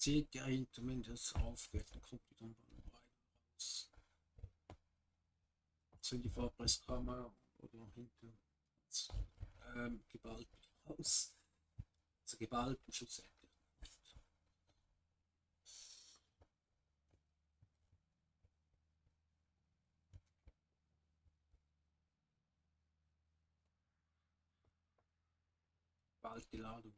Speaker 1: Sieht ja hinter, wenn das aufgeht, dann kommt die dann rein raus. So in die Fahrpreiskammer oder hinten geballt raus. Also geballt und schlussendlich. Bald die Ladung.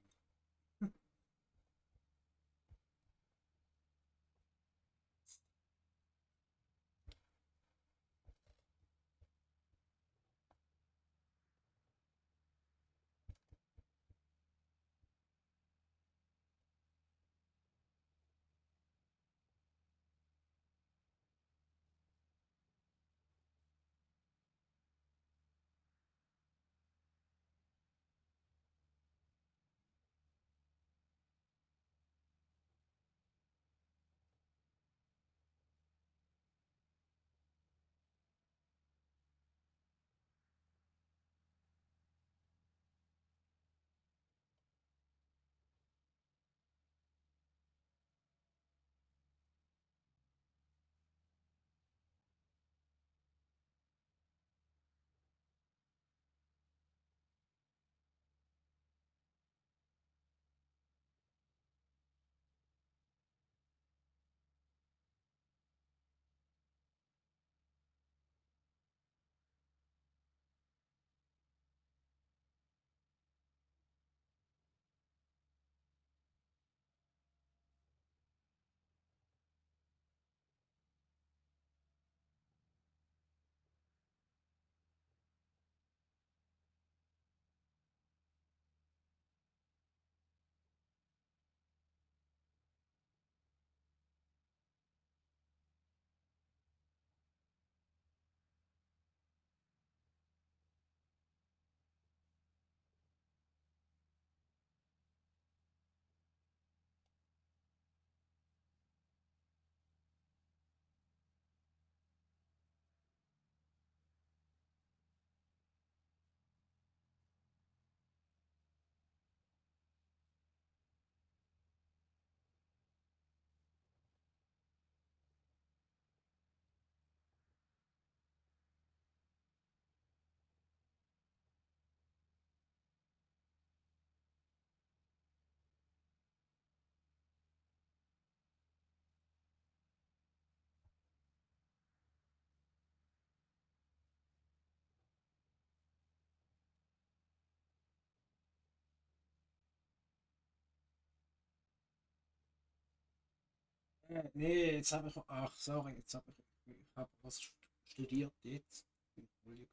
Speaker 1: Nee, jetzt habe ich. Ach, sorry, jetzt habe ich habe was studiert jetzt. Bin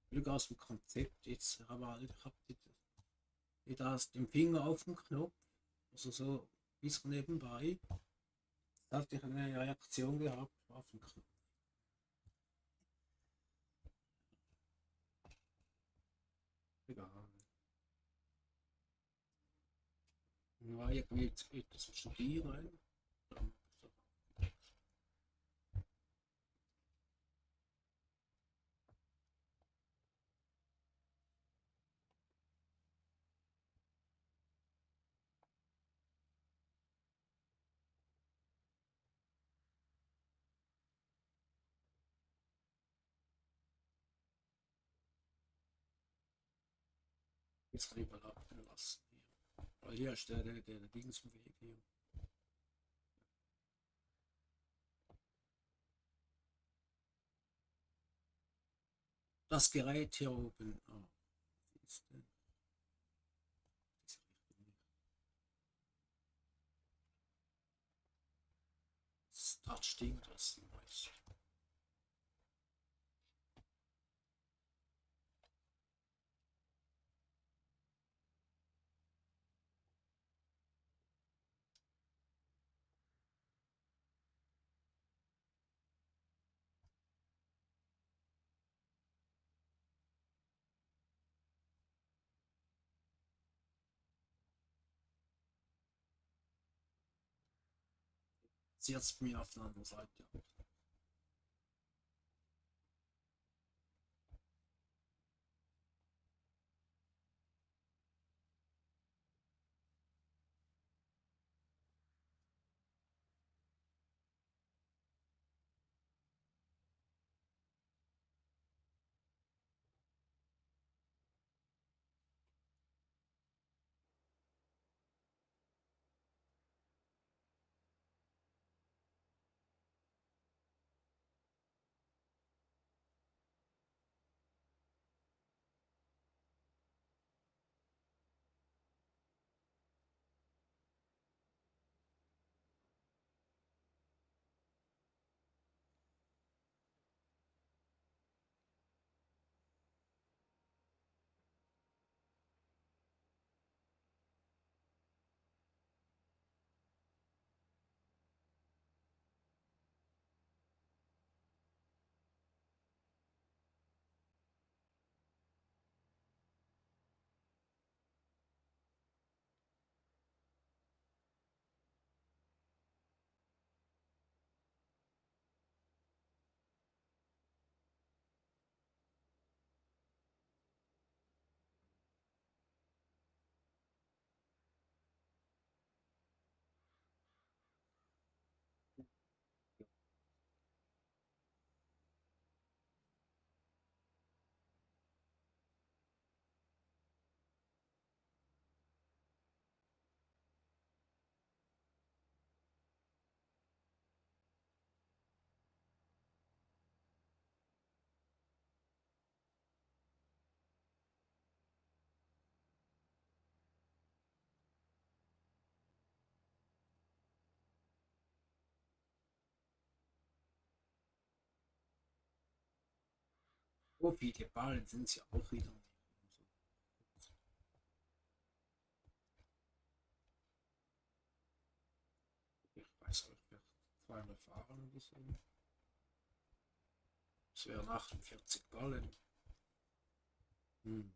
Speaker 1: völlig aus dem Konzept jetzt. Aber ich habe das den Finger auf den Knopf. Also so ein bisschen nebenbei. Da hatte ich eine Reaktion gehabt auf den Knopf. Egal. Ja, irgendwie etwas studieren. Jetzt lieber laufen lassen. Hier. Weil hier ist der Dings im Weg hier. Das Gerät hier oben. Oh, ist, diese Richtung nicht. Das Touch-Ding, das weiß. Sie hat es mir auf der anderen Seite. So viele Ballen sind es ja auch wieder nicht. Ich weiß nicht, vielleicht zweimal fahren oder so. Das wären 48 Ballen. Hm.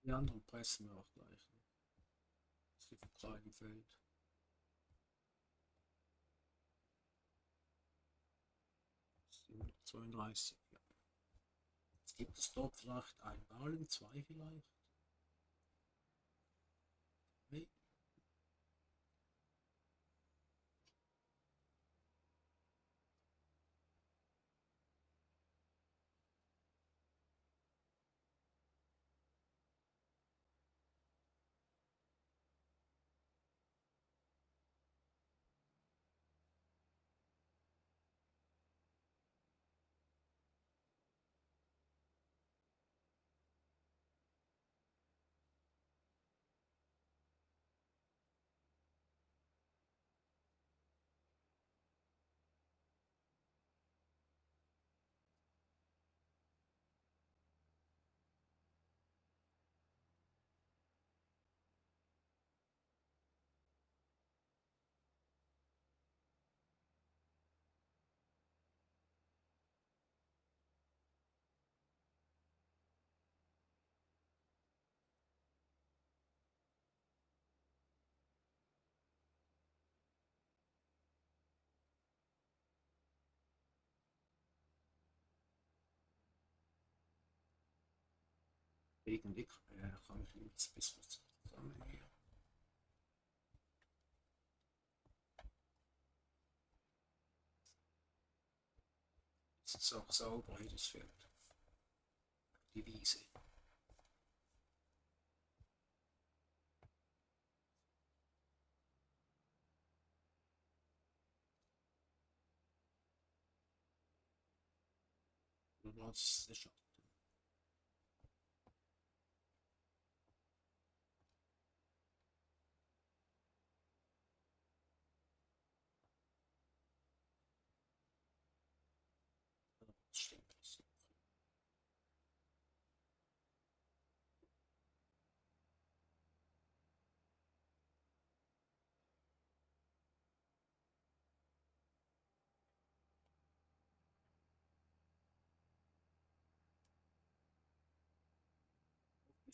Speaker 1: Die anderen pressen wir auch gleich. Ne? Das ist die kleine Feld. 732. Ja. Jetzt gibt es dort vielleicht ein Ballen, zwei vielleicht. Nee. Wegen Dick kann ich nichts Besseres zusammen hier. Es ist auch sauber, jedes Feld. Die Wiese. Und das ist der Schatten. Das stimmt.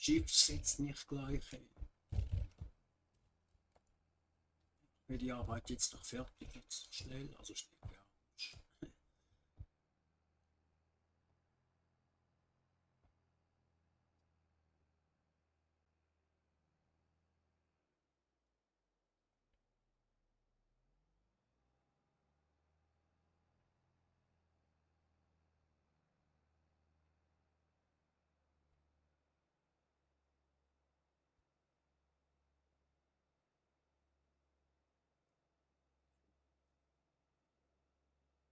Speaker 1: Schiff sitzt nicht gleich. Wenn die Arbeit jetzt noch fertig ist, schnell, also schnell, ja.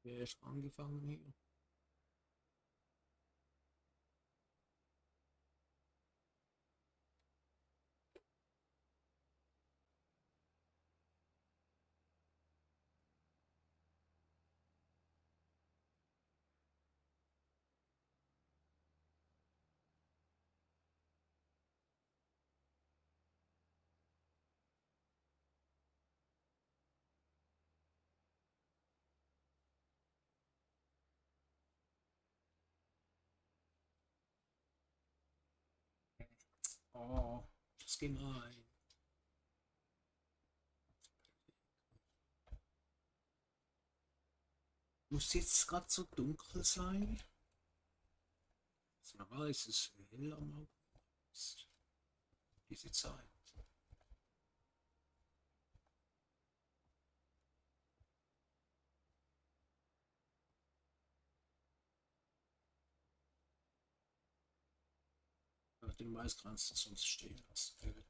Speaker 1: Wer ist angefangen hier? Oh, das ist gemein. Muss jetzt gerade so dunkel sein? Normal ist es hell am Abend. jetzt. Diese Zeit. Den Mais kannst du sonst stehen lassen.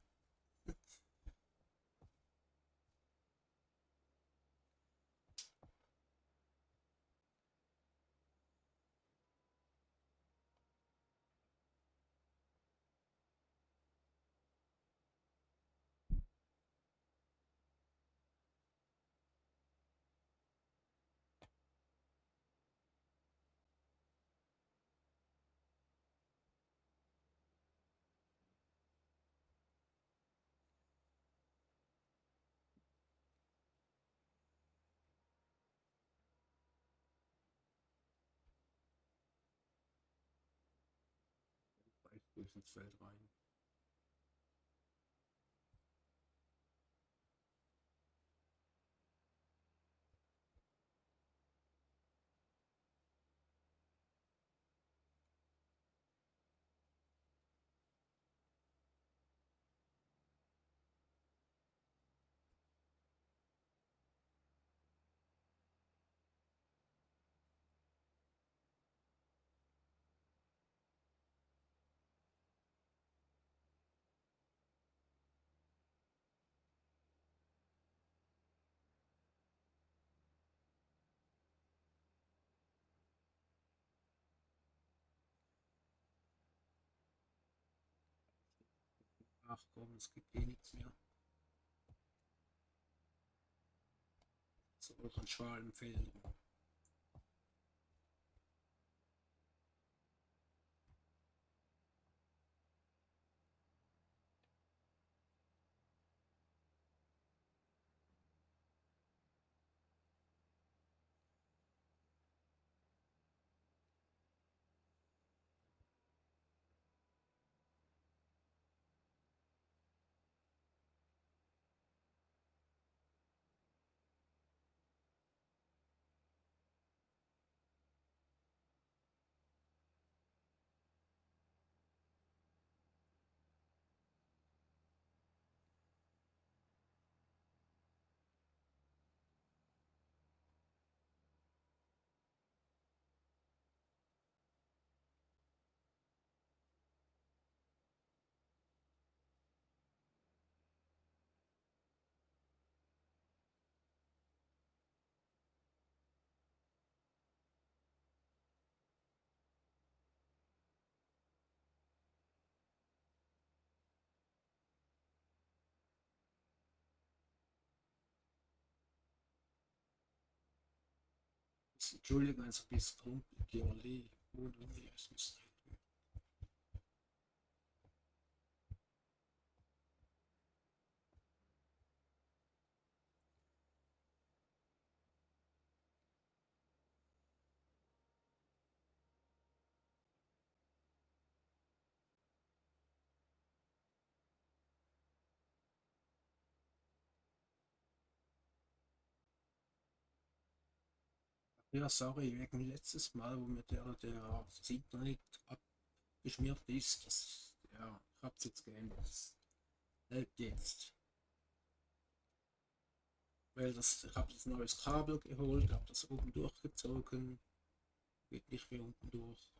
Speaker 1: Durch ins Feld rein. Ach komm, es gibt eh nichts mehr. So, an Schalenfeldern. Entschuldigung, also bis Trumpel, Georlee, und es müsste. Ja, sorry, wegen letztes Mal, wo mir der Siebter nicht abgeschmiert ist. Das, ja, ich hab's jetzt geändert. Das hält jetzt. Weil das, ich habe jetzt ein neues Kabel geholt, habe das oben durchgezogen. Geht nicht mehr unten durch.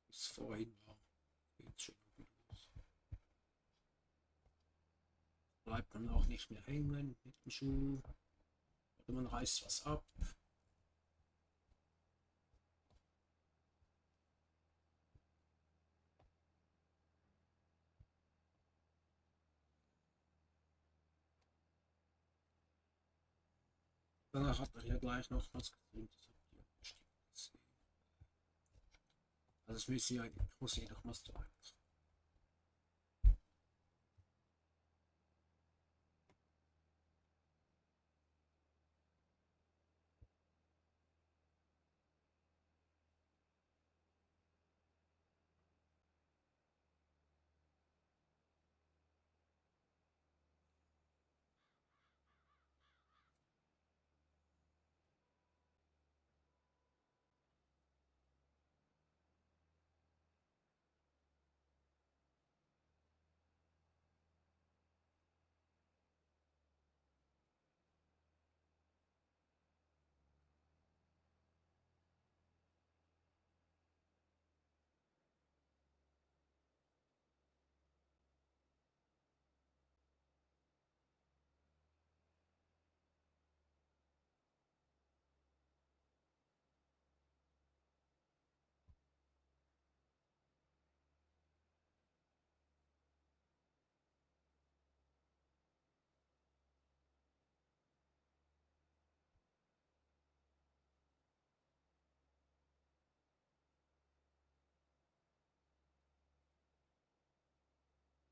Speaker 1: Wie es vorhin war. Geht schon oben durch. Bleibt man auch nicht mehr hängen mit dem Schuh. Oder man reißt was ab. Danach hat er hier gleich noch was getrimmt. Das habt ihr bestimmt gesehen. Also das müssen ja, ich muss hier noch was tun.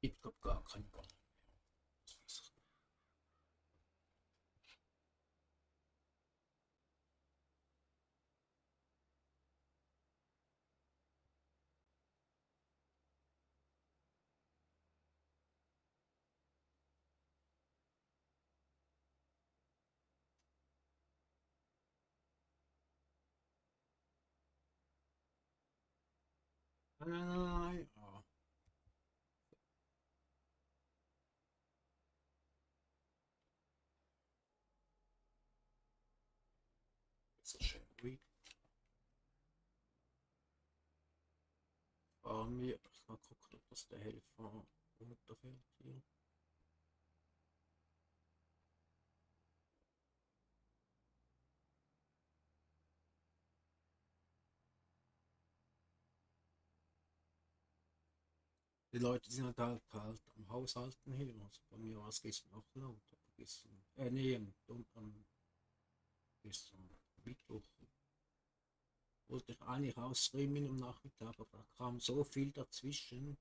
Speaker 1: Ich glaube gar kein Ball. Nein, nein, nein, nein. Ah, das ist schön ruhig. Fahren wir. Ich mal gucken, ob das der Helfer runterfällt hier. Die Leute sind halt am Haushalten hier. Also bei mir war es gestern auch laut. Aber gestern, nee, gestern Mittwoch wollte ich eigentlich ausstreamen am Nachmittag, aber da kam so viel dazwischen.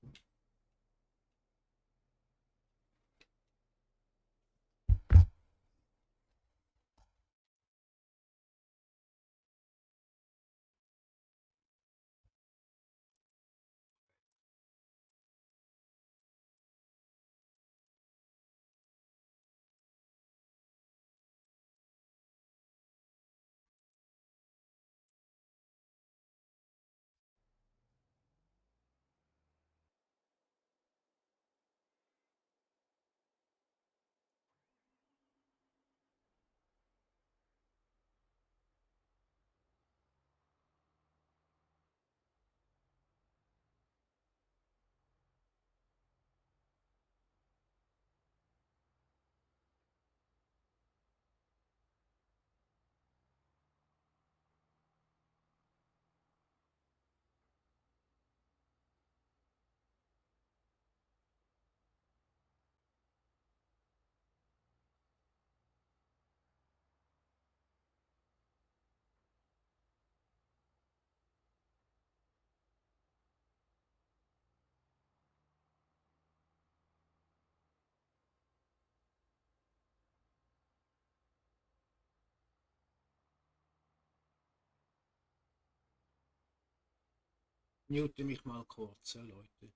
Speaker 1: Mute mich mal kurz, Leute.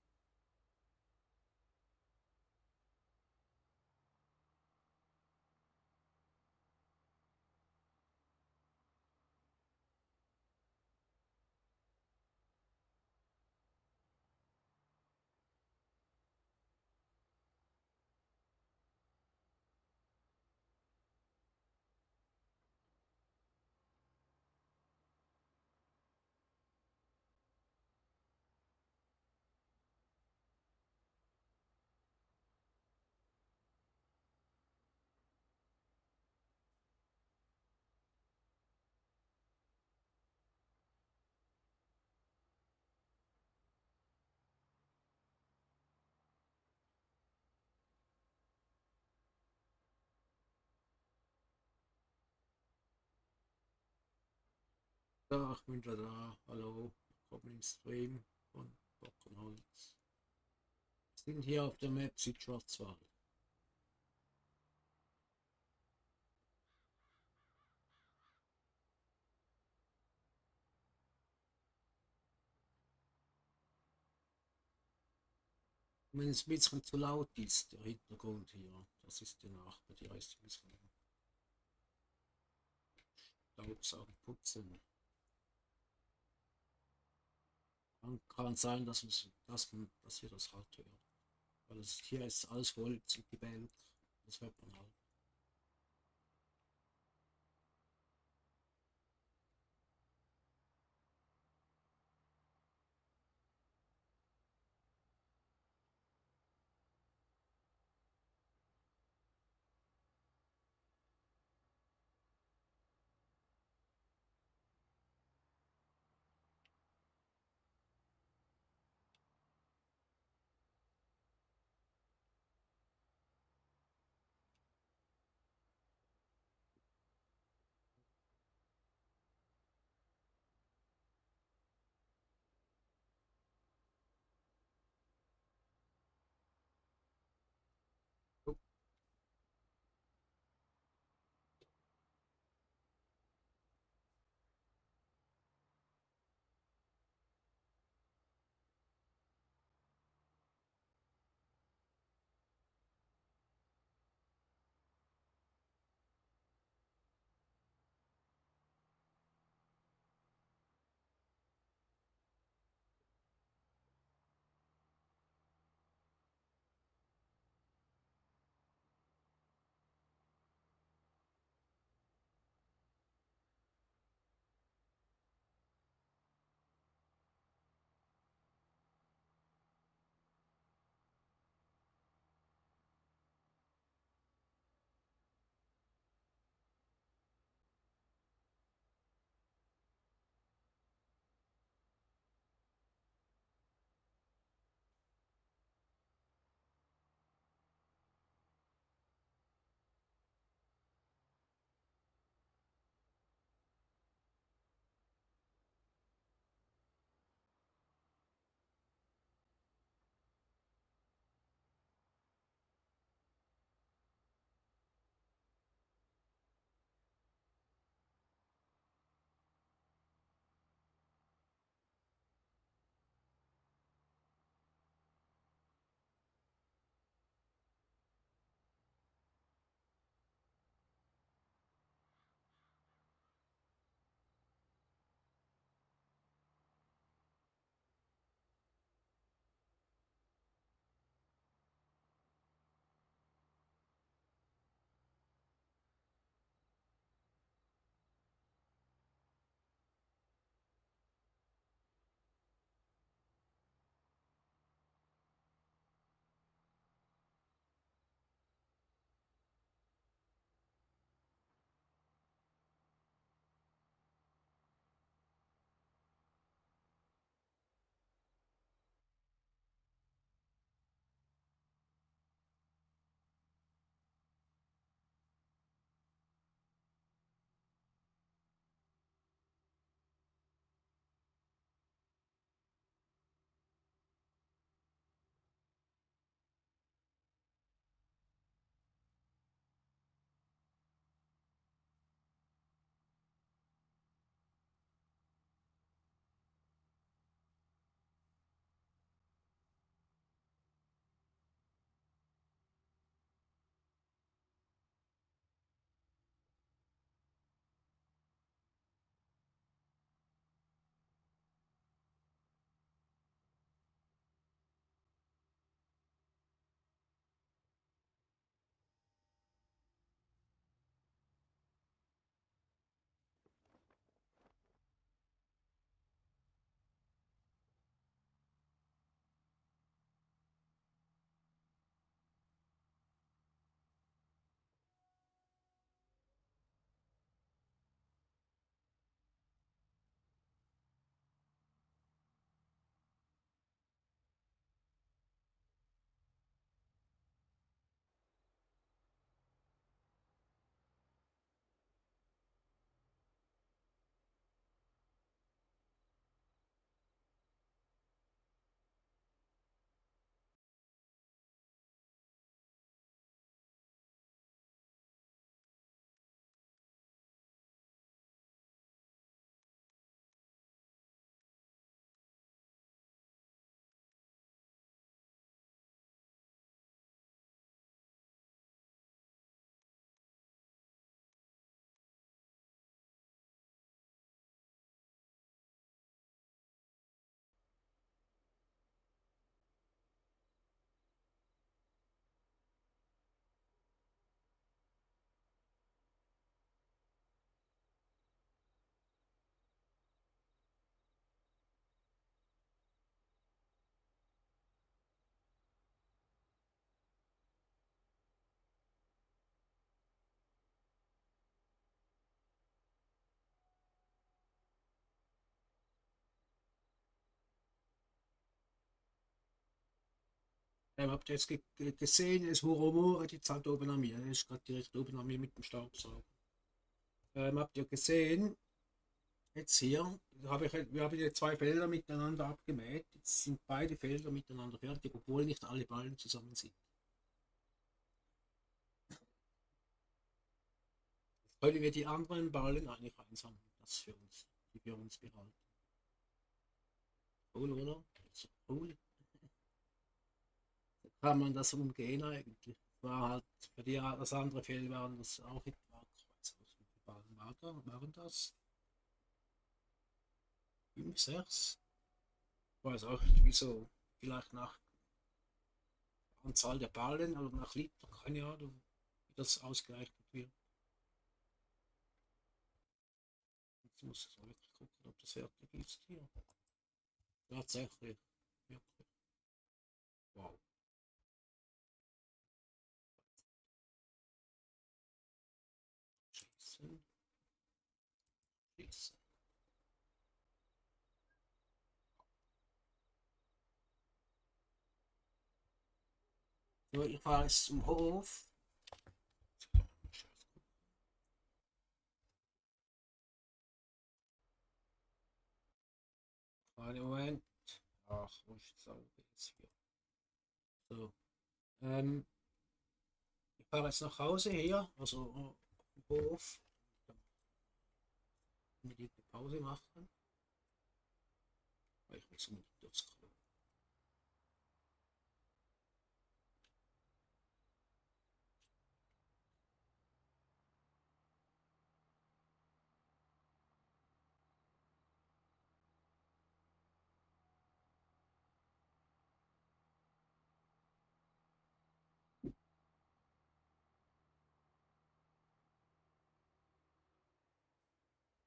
Speaker 1: Da, ich bin wieder da. Hallo, willkommen im Stream von Bockenholz. Wir sind hier auf der Map Südschwarzwald. Wenn es ein bisschen zu laut ist, der Hintergrund hier, das ist der Nachbar, die heißt ein bisschen Staubsaugen, putzen. Dann kann sein, dass wir das halt hören. Weil es, hier ist alles Holz und Gebälk, das hört man halt. Habt ihr jetzt gesehen, es Hurumore, die zahlt oben an mir. Das ist gerade direkt oben an mir mit dem Staubsauger. Habt ihr gesehen, jetzt hier, wir haben hier zwei Felder miteinander abgemäht. Jetzt sind beide Felder miteinander fertig, obwohl nicht alle Ballen zusammen sind. Jetzt können wir die anderen Ballen eigentlich einsammeln, das für uns, die wir uns behalten. Cool, oder? So cool. Kann man das umgehen eigentlich? War halt für die, das andere Feld waren das auch etwa Kreuz. Wie viele Ballen waren das? 5, 6? Ich weiß auch nicht wieso. Vielleicht nach Anzahl der Ballen oder nach Liter, keine Ahnung, wie das ausgerechnet wird. Jetzt muss ich wirklich gucken, ob das fertig ist hier. Tatsächlich. Wirklich. Wow. Schließen. Schließen. So, ich fahre jetzt zum Hof. Einen Moment. Ach, wo ist das Auge jetzt hier? So. Ähm, Ich fahre jetzt nach Hause hier, also auf dem Hof. Dann unbedingt eine Pause machen. Weil ich muss unbedingt aufs Klo.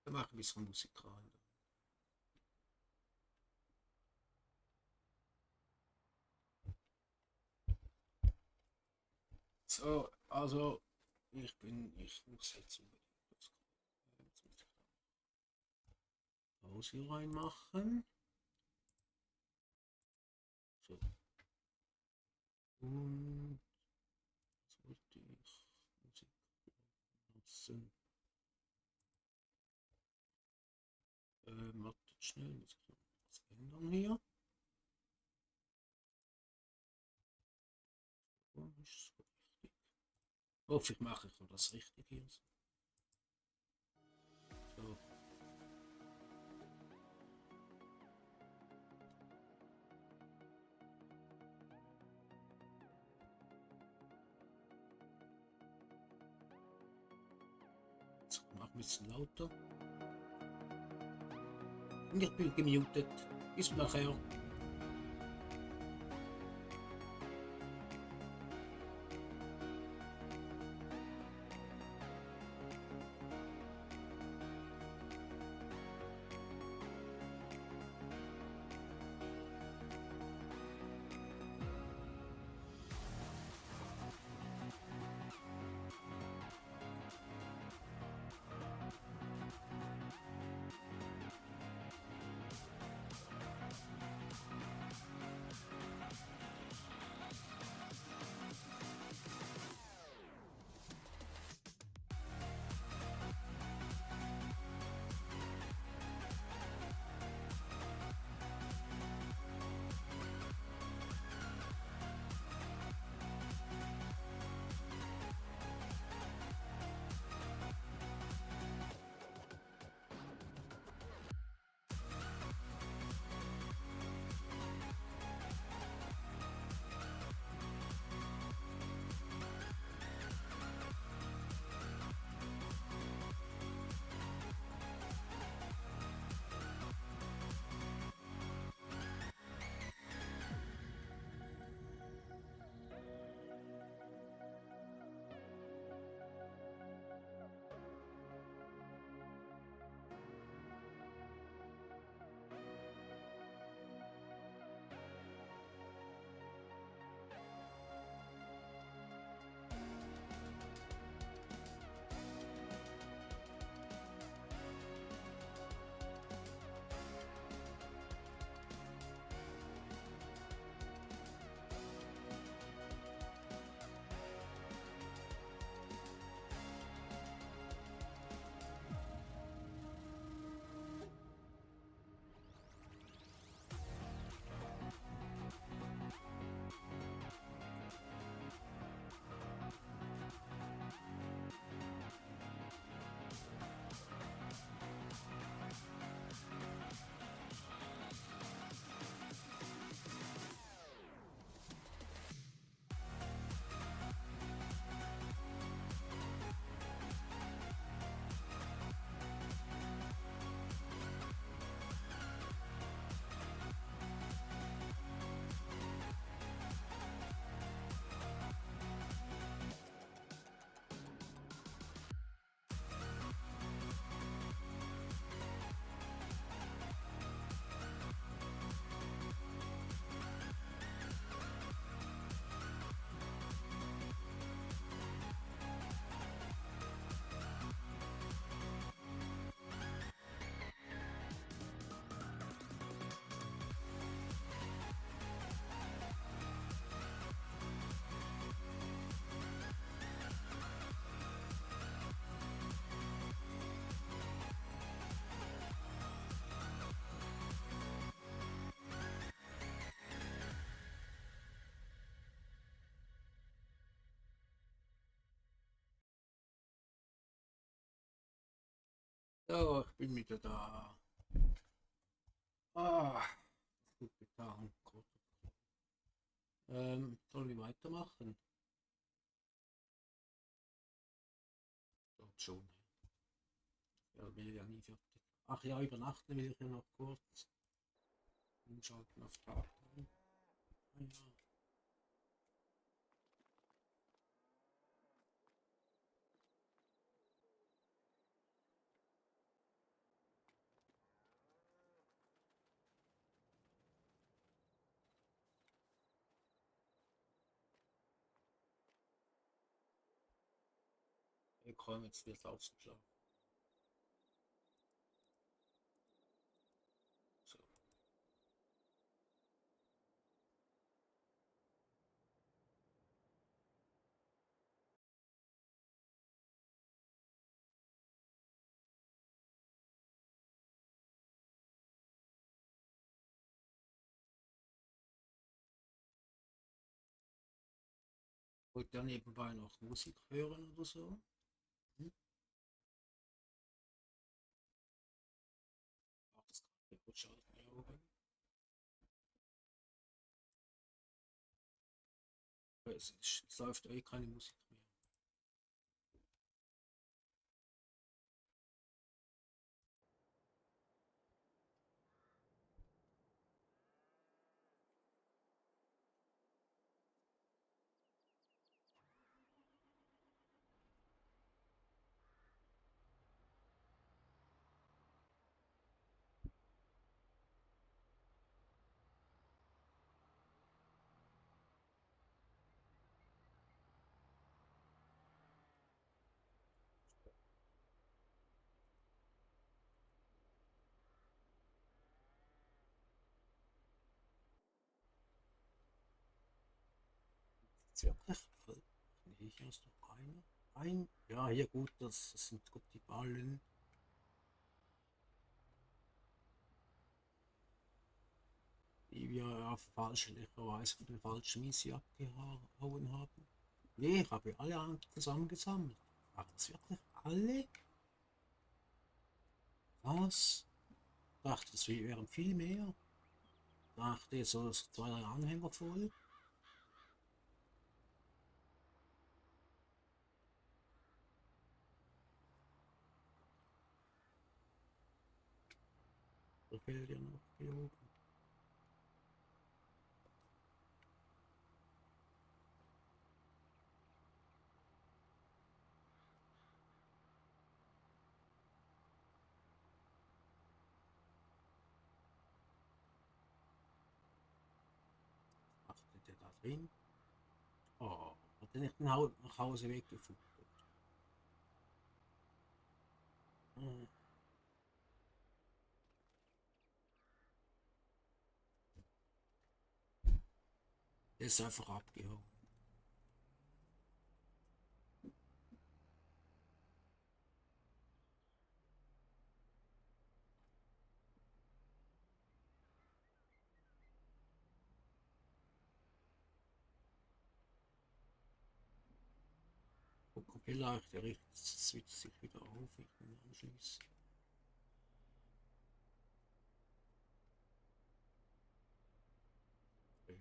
Speaker 1: Dann mache ich ein bisschen Musik rein. So, also ich muss jetzt unbedingt aufs Klo. Jetzt muss ich Pause reinmachen. So. Und jetzt wollte ich Musik lassen. Wartet schnell, muss ich noch was ändern hier. Oh, ist so richtig. Hoffentlich mache ich noch das richtig hier. So. So, mach ein bisschen lauter. Und ich bin gemutet. Bis nachher. Ja, ich bin wieder da. Ah, gut getan. Gott. Sollen wir weitermachen? Dort schon. Ja, will ja nie fertig. Ach ja, übernachten will ich ja noch kurz. Umschalten auf Tag. Ah, ja. Wir kommen jetzt wieder aufzuschlafen. So. Wollt ihr nebenbei noch Musik hören oder so? Hm? Ach, das kann ich gut schalten. Ja, okay. Es läuft eh keine Musik mehr. Ist wirklich voll. Nee, hier ist noch keine. Ein. Ja, hier gut, das sind gut die Ballen. Die wir ja fälschlicherweise von den falschen Misi abgehauen haben. Nee, ich habe alle zusammengesammelt. Aber das wirklich alle? Was? Dachte, es wären viel mehr. Dachte, so zwei, drei Anhänger voll. Da fehlt ja noch hier oben. Was macht der da drin? Oh, hat er nicht nach Hause weggefunden? Hm, der ist einfach abgehauen. Gucken, vielleicht er richtet sich wieder auf, ich kann anschließen. Okay.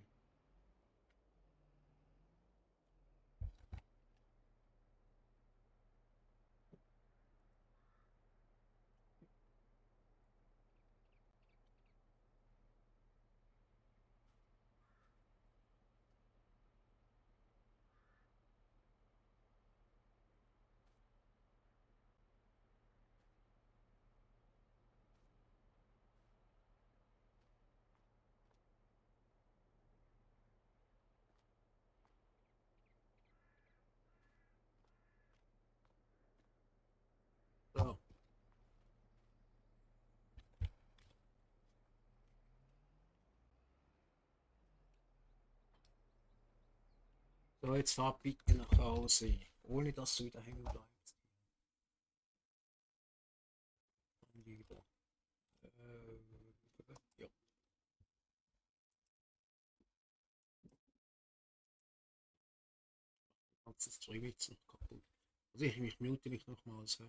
Speaker 1: So, so, jetzt fahr bitte nach Hause, ohne dass du wieder hängen bleibst. Dann wieder. Ja, ganzes Stream jetzt noch kaputt. Also ich mute mich nochmals.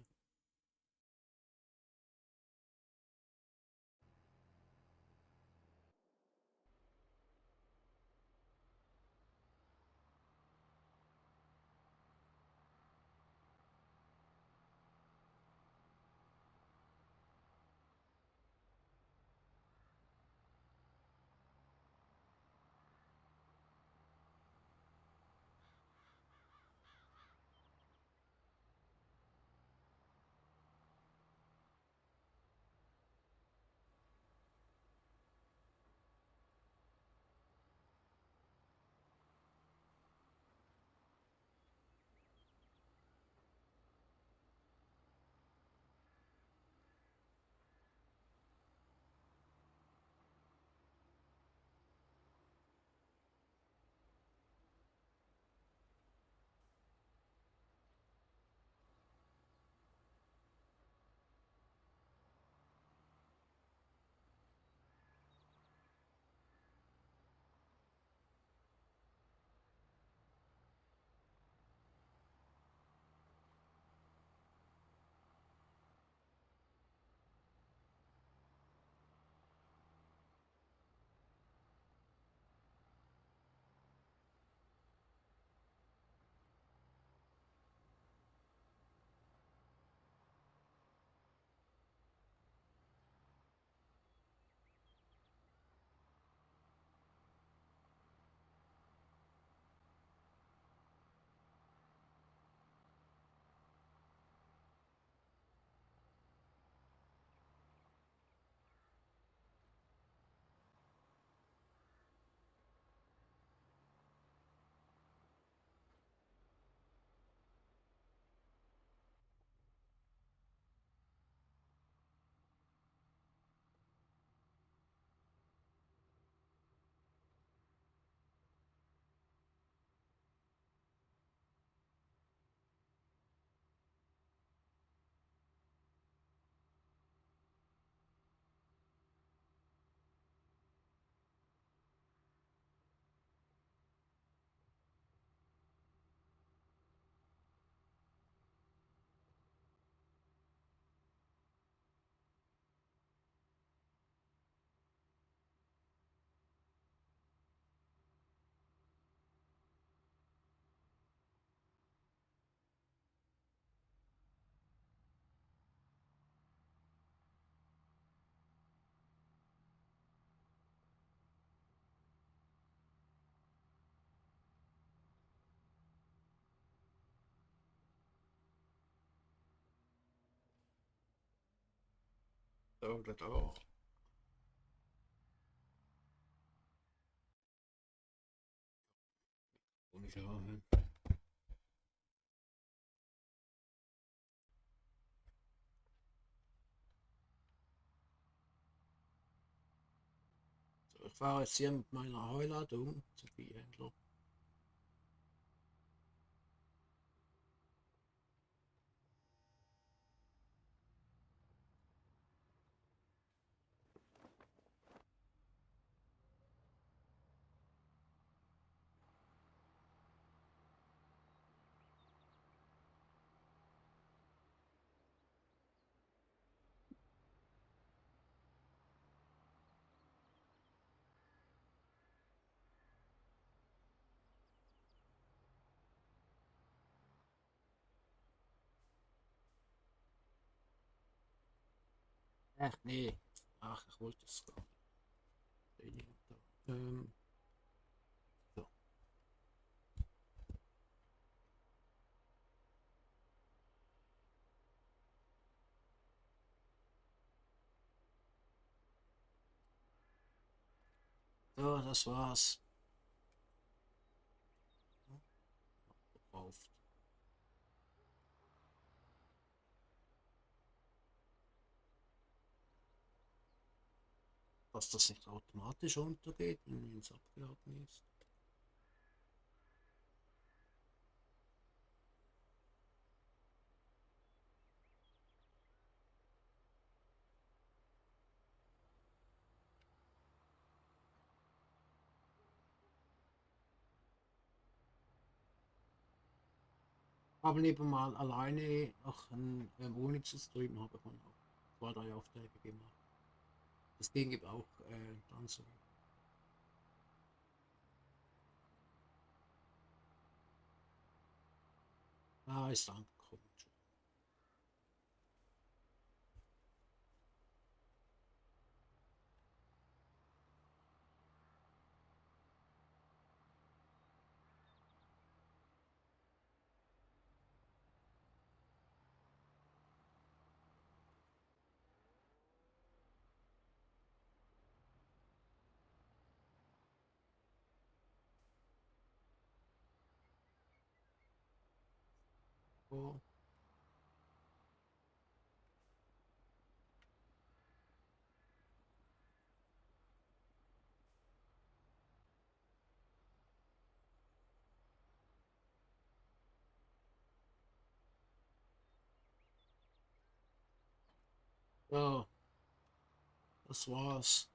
Speaker 1: da. Und ich habe. So, ich fahre jetzt hier mit meiner Heuladung zum Viehhändler. Ach nee. Ach, ich wollte es gar nicht. So. So, das war's. Verkauft. Dass das nicht automatisch untergeht, wenn es abgeladen ist. Haben eben mal alleine noch ein ohne zu streamen, habe ich mal auch 2, 3 Aufträge gemacht. Das ging eben auch dann so. Ah, ist angekommen. Oh, ja, das war's.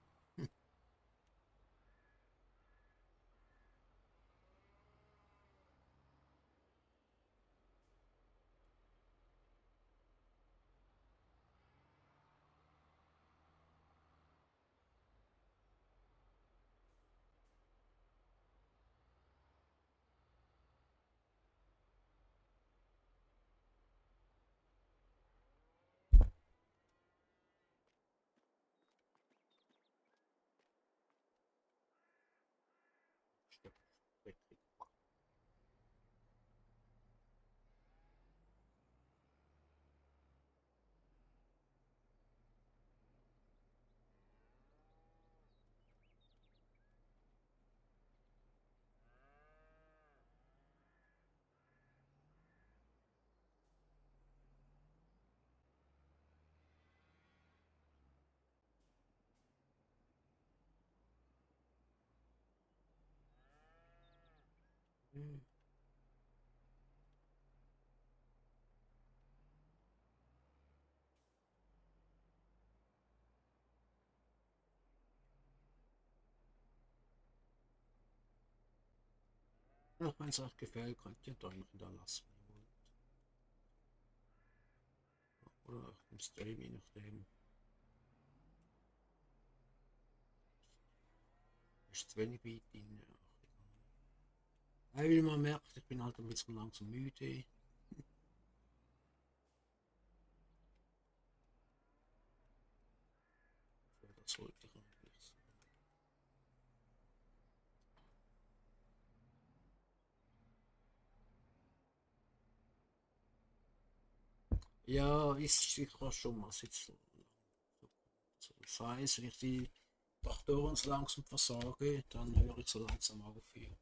Speaker 1: Ja, wenn es euch gefällt, könnt ihr Däumchen hinterlassen. Oder auch im Stream, je nachdem. Ist zu wenig Beat drin. Ja, wie man merkt, ich bin halt ein bisschen langsam müde. Das wollte ich eigentlich sagen. Ja, ist sicher schon mal sitzen. Das heißt, wenn ich die Traktoren so langsam versage, dann höre ich so langsam auf hier.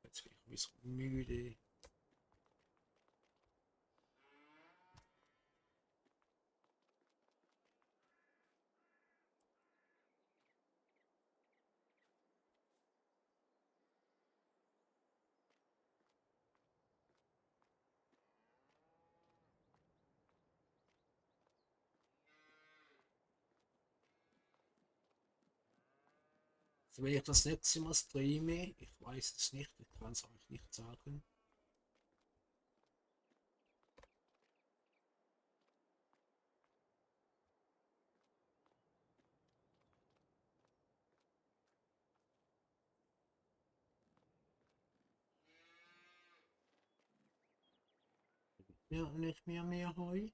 Speaker 1: Jetzt bin ich ein bisschen müde. Also wenn ich das nächste Mal streame, ich weiß es nicht, ich kann es euch nicht sagen. Ja, nicht mehr Heu.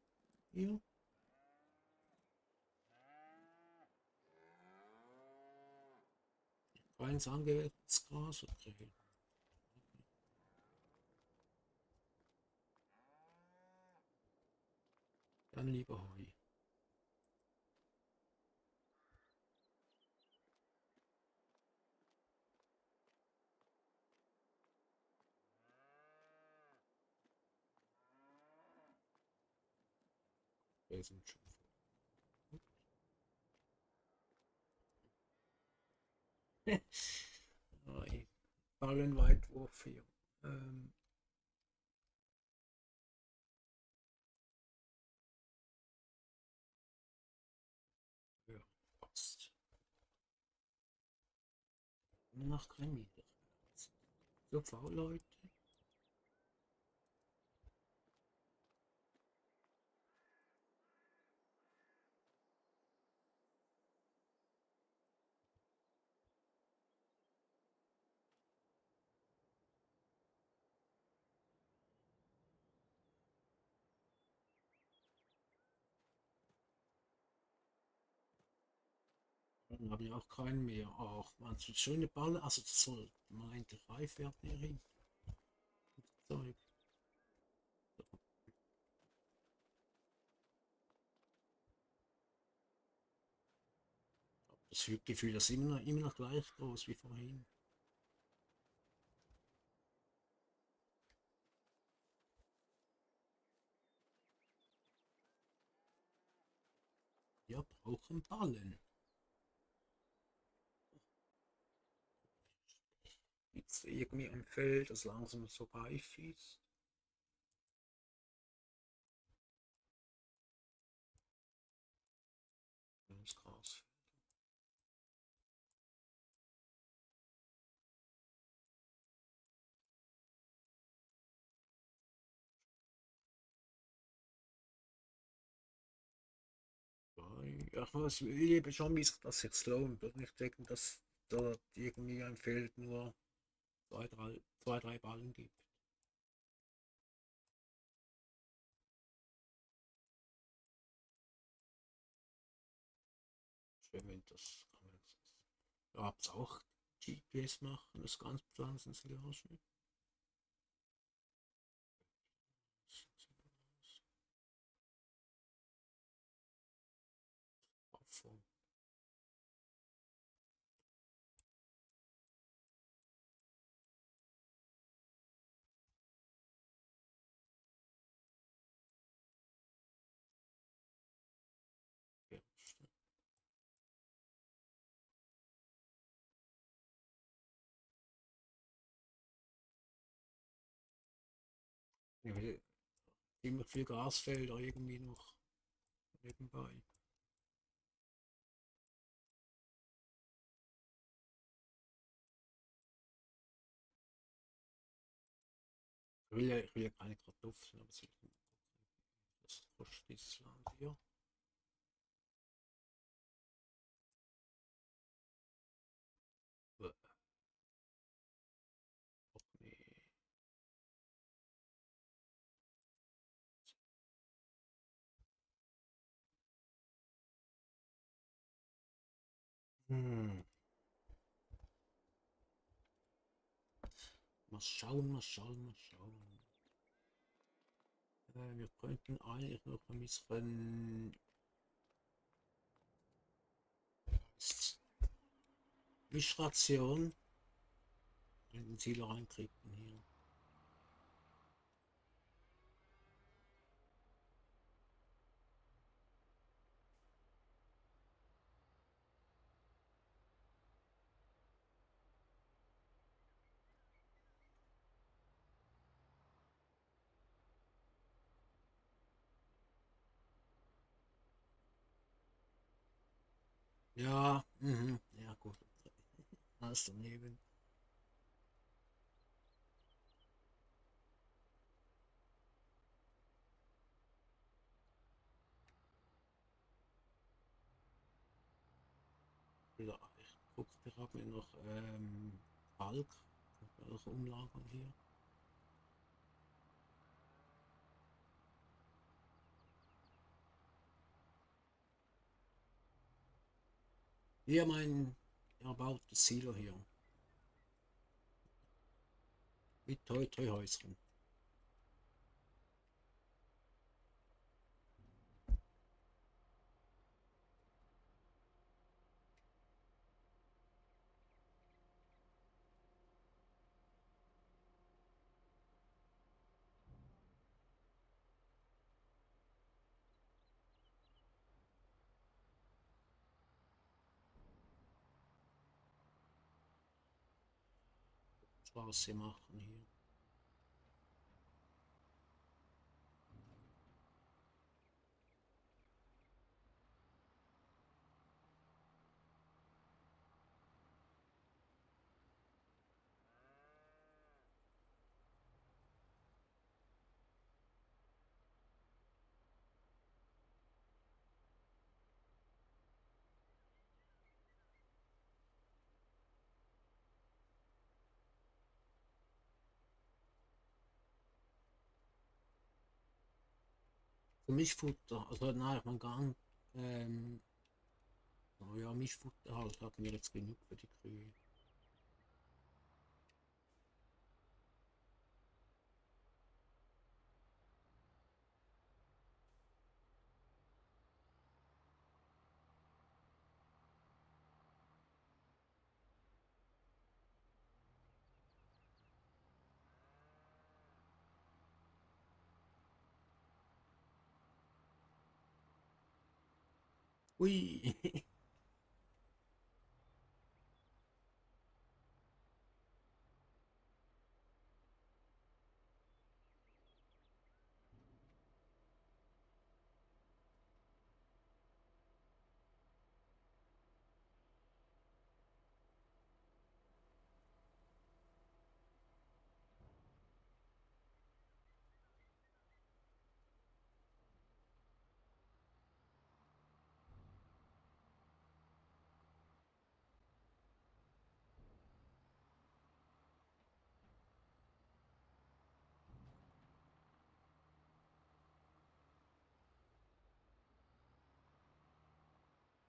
Speaker 1: Hier. Reins angewähltes Gras. Okay. Dann lieber Heu. Wir sind schon voll. Ballenweitwurf hier. Ja, passt. Nur noch kein Meter. So faul, Leute. Dann habe ich auch keinen mehr. Ach, man, so schöne Ballen. Also, das soll mal endlich reif werden hierhin. Zeug. Das Gefühl ist immer noch gleich groß wie vorhin. Wir brauchen Ballen. Jetzt irgendwie ein Feld, das langsam so reif ist. Das Gras. Ja, ich will schon, wie sich das jetzt lohnt. Und nicht denken, dass dort irgendwie ein Feld nur zwei, drei Ballen gibt. Schön, wenn das kann man das. Ja, hab's auch GPS machen, das ganz Pflanzensilage. Aufform. Ja, ja, immer viel Grasfelder irgendwie noch nebenbei. Ich will ja keine Kartoffeln, aber das kostet dieses Land hier. Bäh, och nee. Hm. Mal schauen, mal schauen, mal schauen. Wir könnten eigentlich noch ein bisschen Mischration in den Silo reinkriegen hier. Ja, ja gut. Alles daneben. Ja, ich gucke, ich habe mir noch Kalk, welche Umlagen hier. Hier mein erbautes Silo hier. Mit Toi Toi Häuschen. Straße machen hier. Für Mischfutter, also nein, man gar ähm, oh ja, Mischfutter halt, hatten wir jetzt genug für die Kühe. Ui,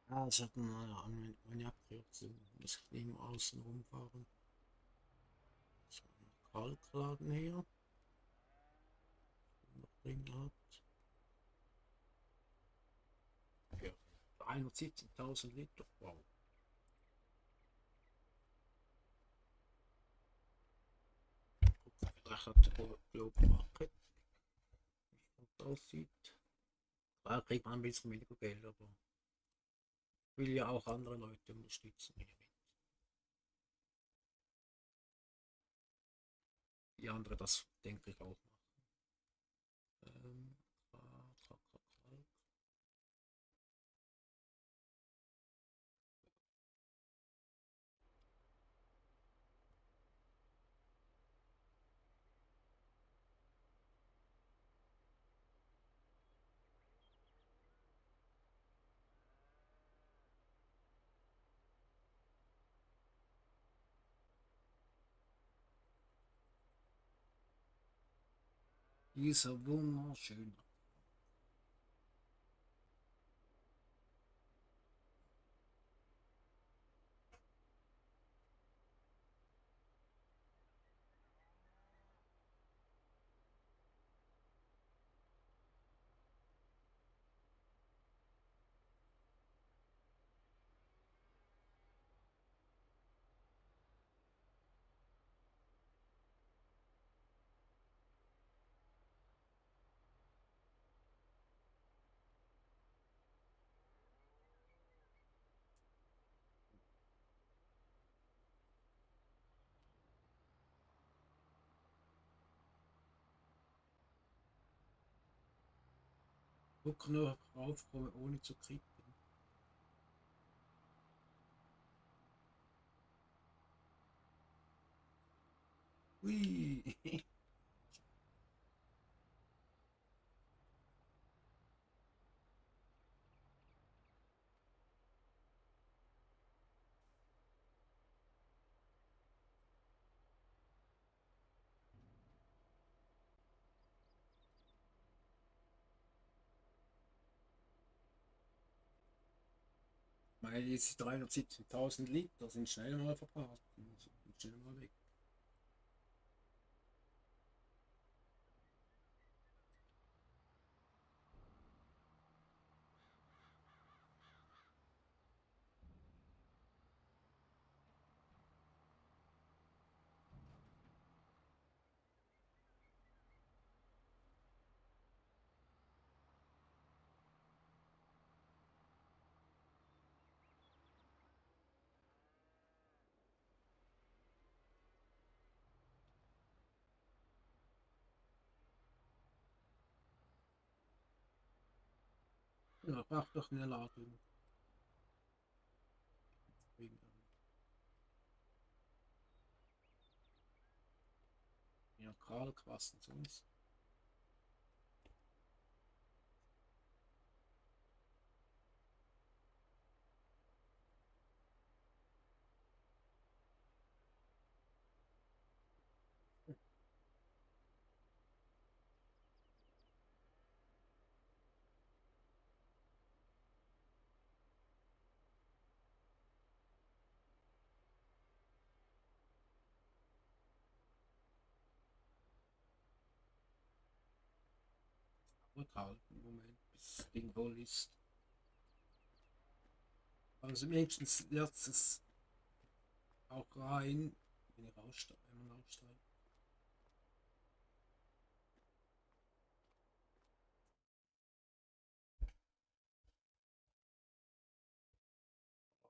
Speaker 1: ja, es hat eine Abkürzung, muss ich neben außen rumfahren. So, Kalkladen hier, noch drin gehabt. Ja, 170.000 Liter, wow. Vielleicht hat der Globe Market, wie das aussieht. Da kriegt man ein bisschen weniger Geld, aber ich will ja auch andere Leute unterstützen hiermit. Die andere das denke ich auch machen. Ähm, dieser wunderschöne. Guck nur raufkommen, ohne zu kriegen. Ui. Meine, diese 317.000 Liter sind schnell mal verbraucht. Sind schnell mal weg. Ja, braucht doch eine Ladung. Ja, Kalk, was denn sonst? Gut halten im Moment, bis das Ding voll ist. Also wenigstens lässt es auch rein, wenn ich aussteige, wenn man aussteigt.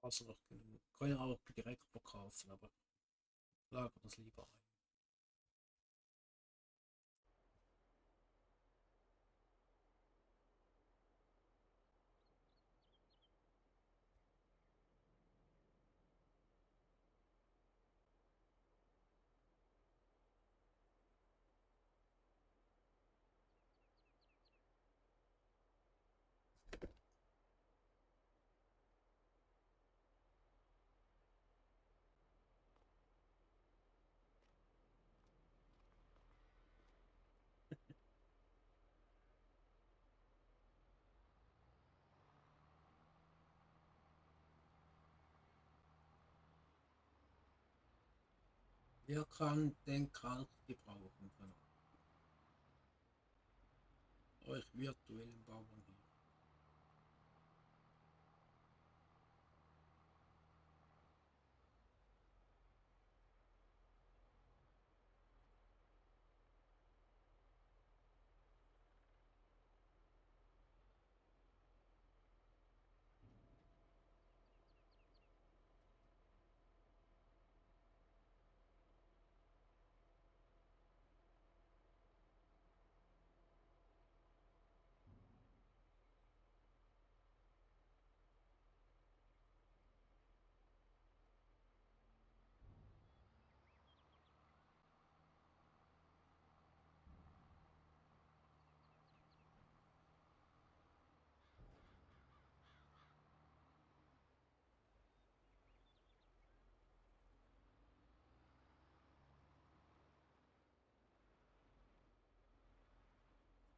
Speaker 1: Also noch genug. Kann ja auch direkt verkaufen, aber ich lager das lieber ein. Wer kann den Kalk gebrauchen von euch virtuellen Bauern hier?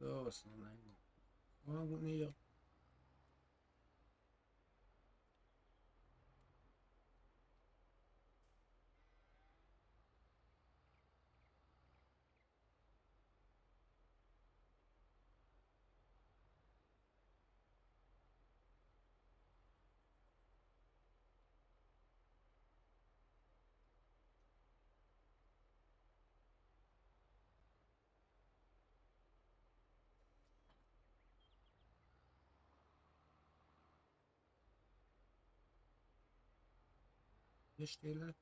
Speaker 1: So, ist noch ein Wagen hier. Hier stelle.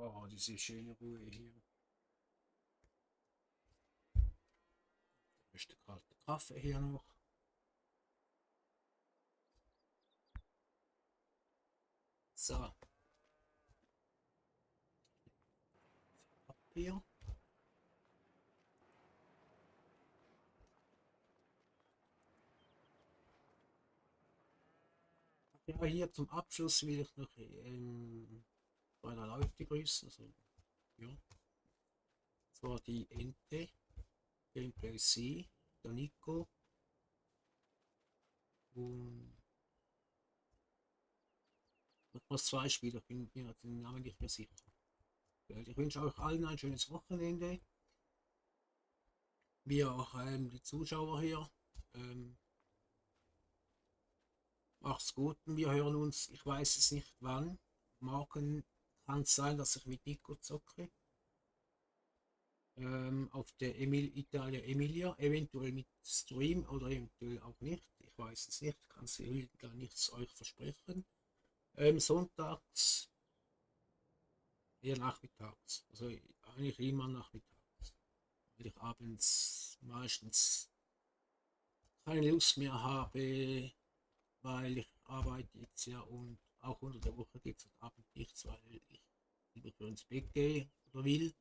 Speaker 1: Oh, diese schöne Ruhe hier. Ist der kalte Kaffee hier noch. So. Hier. Ja, hier zum Abschluss will ich noch bei der Leute grüßen. Also, ja. Das war die Ente, Gameplay C, der Nico und noch zwei Spieler, ich bin mir den Namen nicht mehr sicher. Ich wünsche euch allen ein schönes Wochenende. Wie auch die Zuschauer hier. Ähm, Macht's gut und wir hören uns. Ich weiß es nicht wann. Morgen kann es sein, dass ich mit Nico zocke. Auf der Italia Emilia, eventuell mit Stream oder eventuell auch nicht. Ich weiß es nicht, kann da nichts euch versprechen. Sonntags, eher nachmittags, also eigentlich immer nachmittags, weil ich abends meistens keine Lust mehr habe, weil ich arbeite jetzt ja und auch unter der Woche geht es am Abend nichts, weil ich lieber für ins Bett gehe oder will,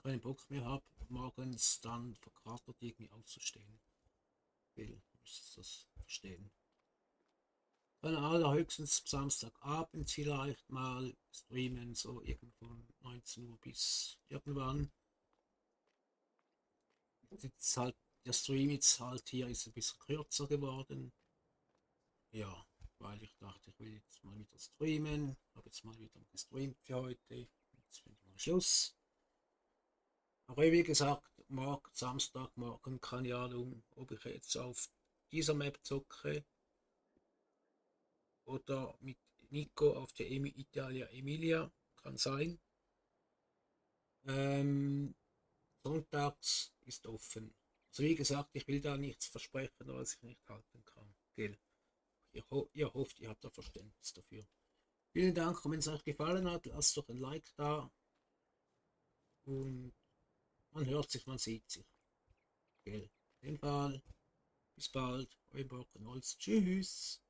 Speaker 1: keinen Bock mehr habe, morgens dann verkatert irgendwie aufzustehen. Will, müsstest das verstehen. Dann allerhöchstens Samstagabend vielleicht mal streamen, so irgend von 19 Uhr bis irgendwann. Jetzt halt, der Stream jetzt halt hier ist ein bisschen kürzer geworden. Ja, weil ich dachte, ich will jetzt mal wieder streamen. Habe jetzt mal wieder gestreamt für heute. Jetzt bin ich mal Schluss. Aber wie gesagt, morgen, Samstagmorgen, keine Ahnung, ob ich jetzt auf dieser Map zocke oder mit Nico auf der Italia Emilia. Kann sein. Ähm, Sonntags ist offen. Also wie gesagt, ich will da nichts versprechen, was ich nicht halten kann. Gell? Ihr hofft, ihr habt da Verständnis dafür. Vielen Dank, und wenn es euch gefallen hat, lasst doch ein Like da und man hört sich, man sieht sich. Gell? In dem Fall, bis bald, euer Borkenholz. Tschüss.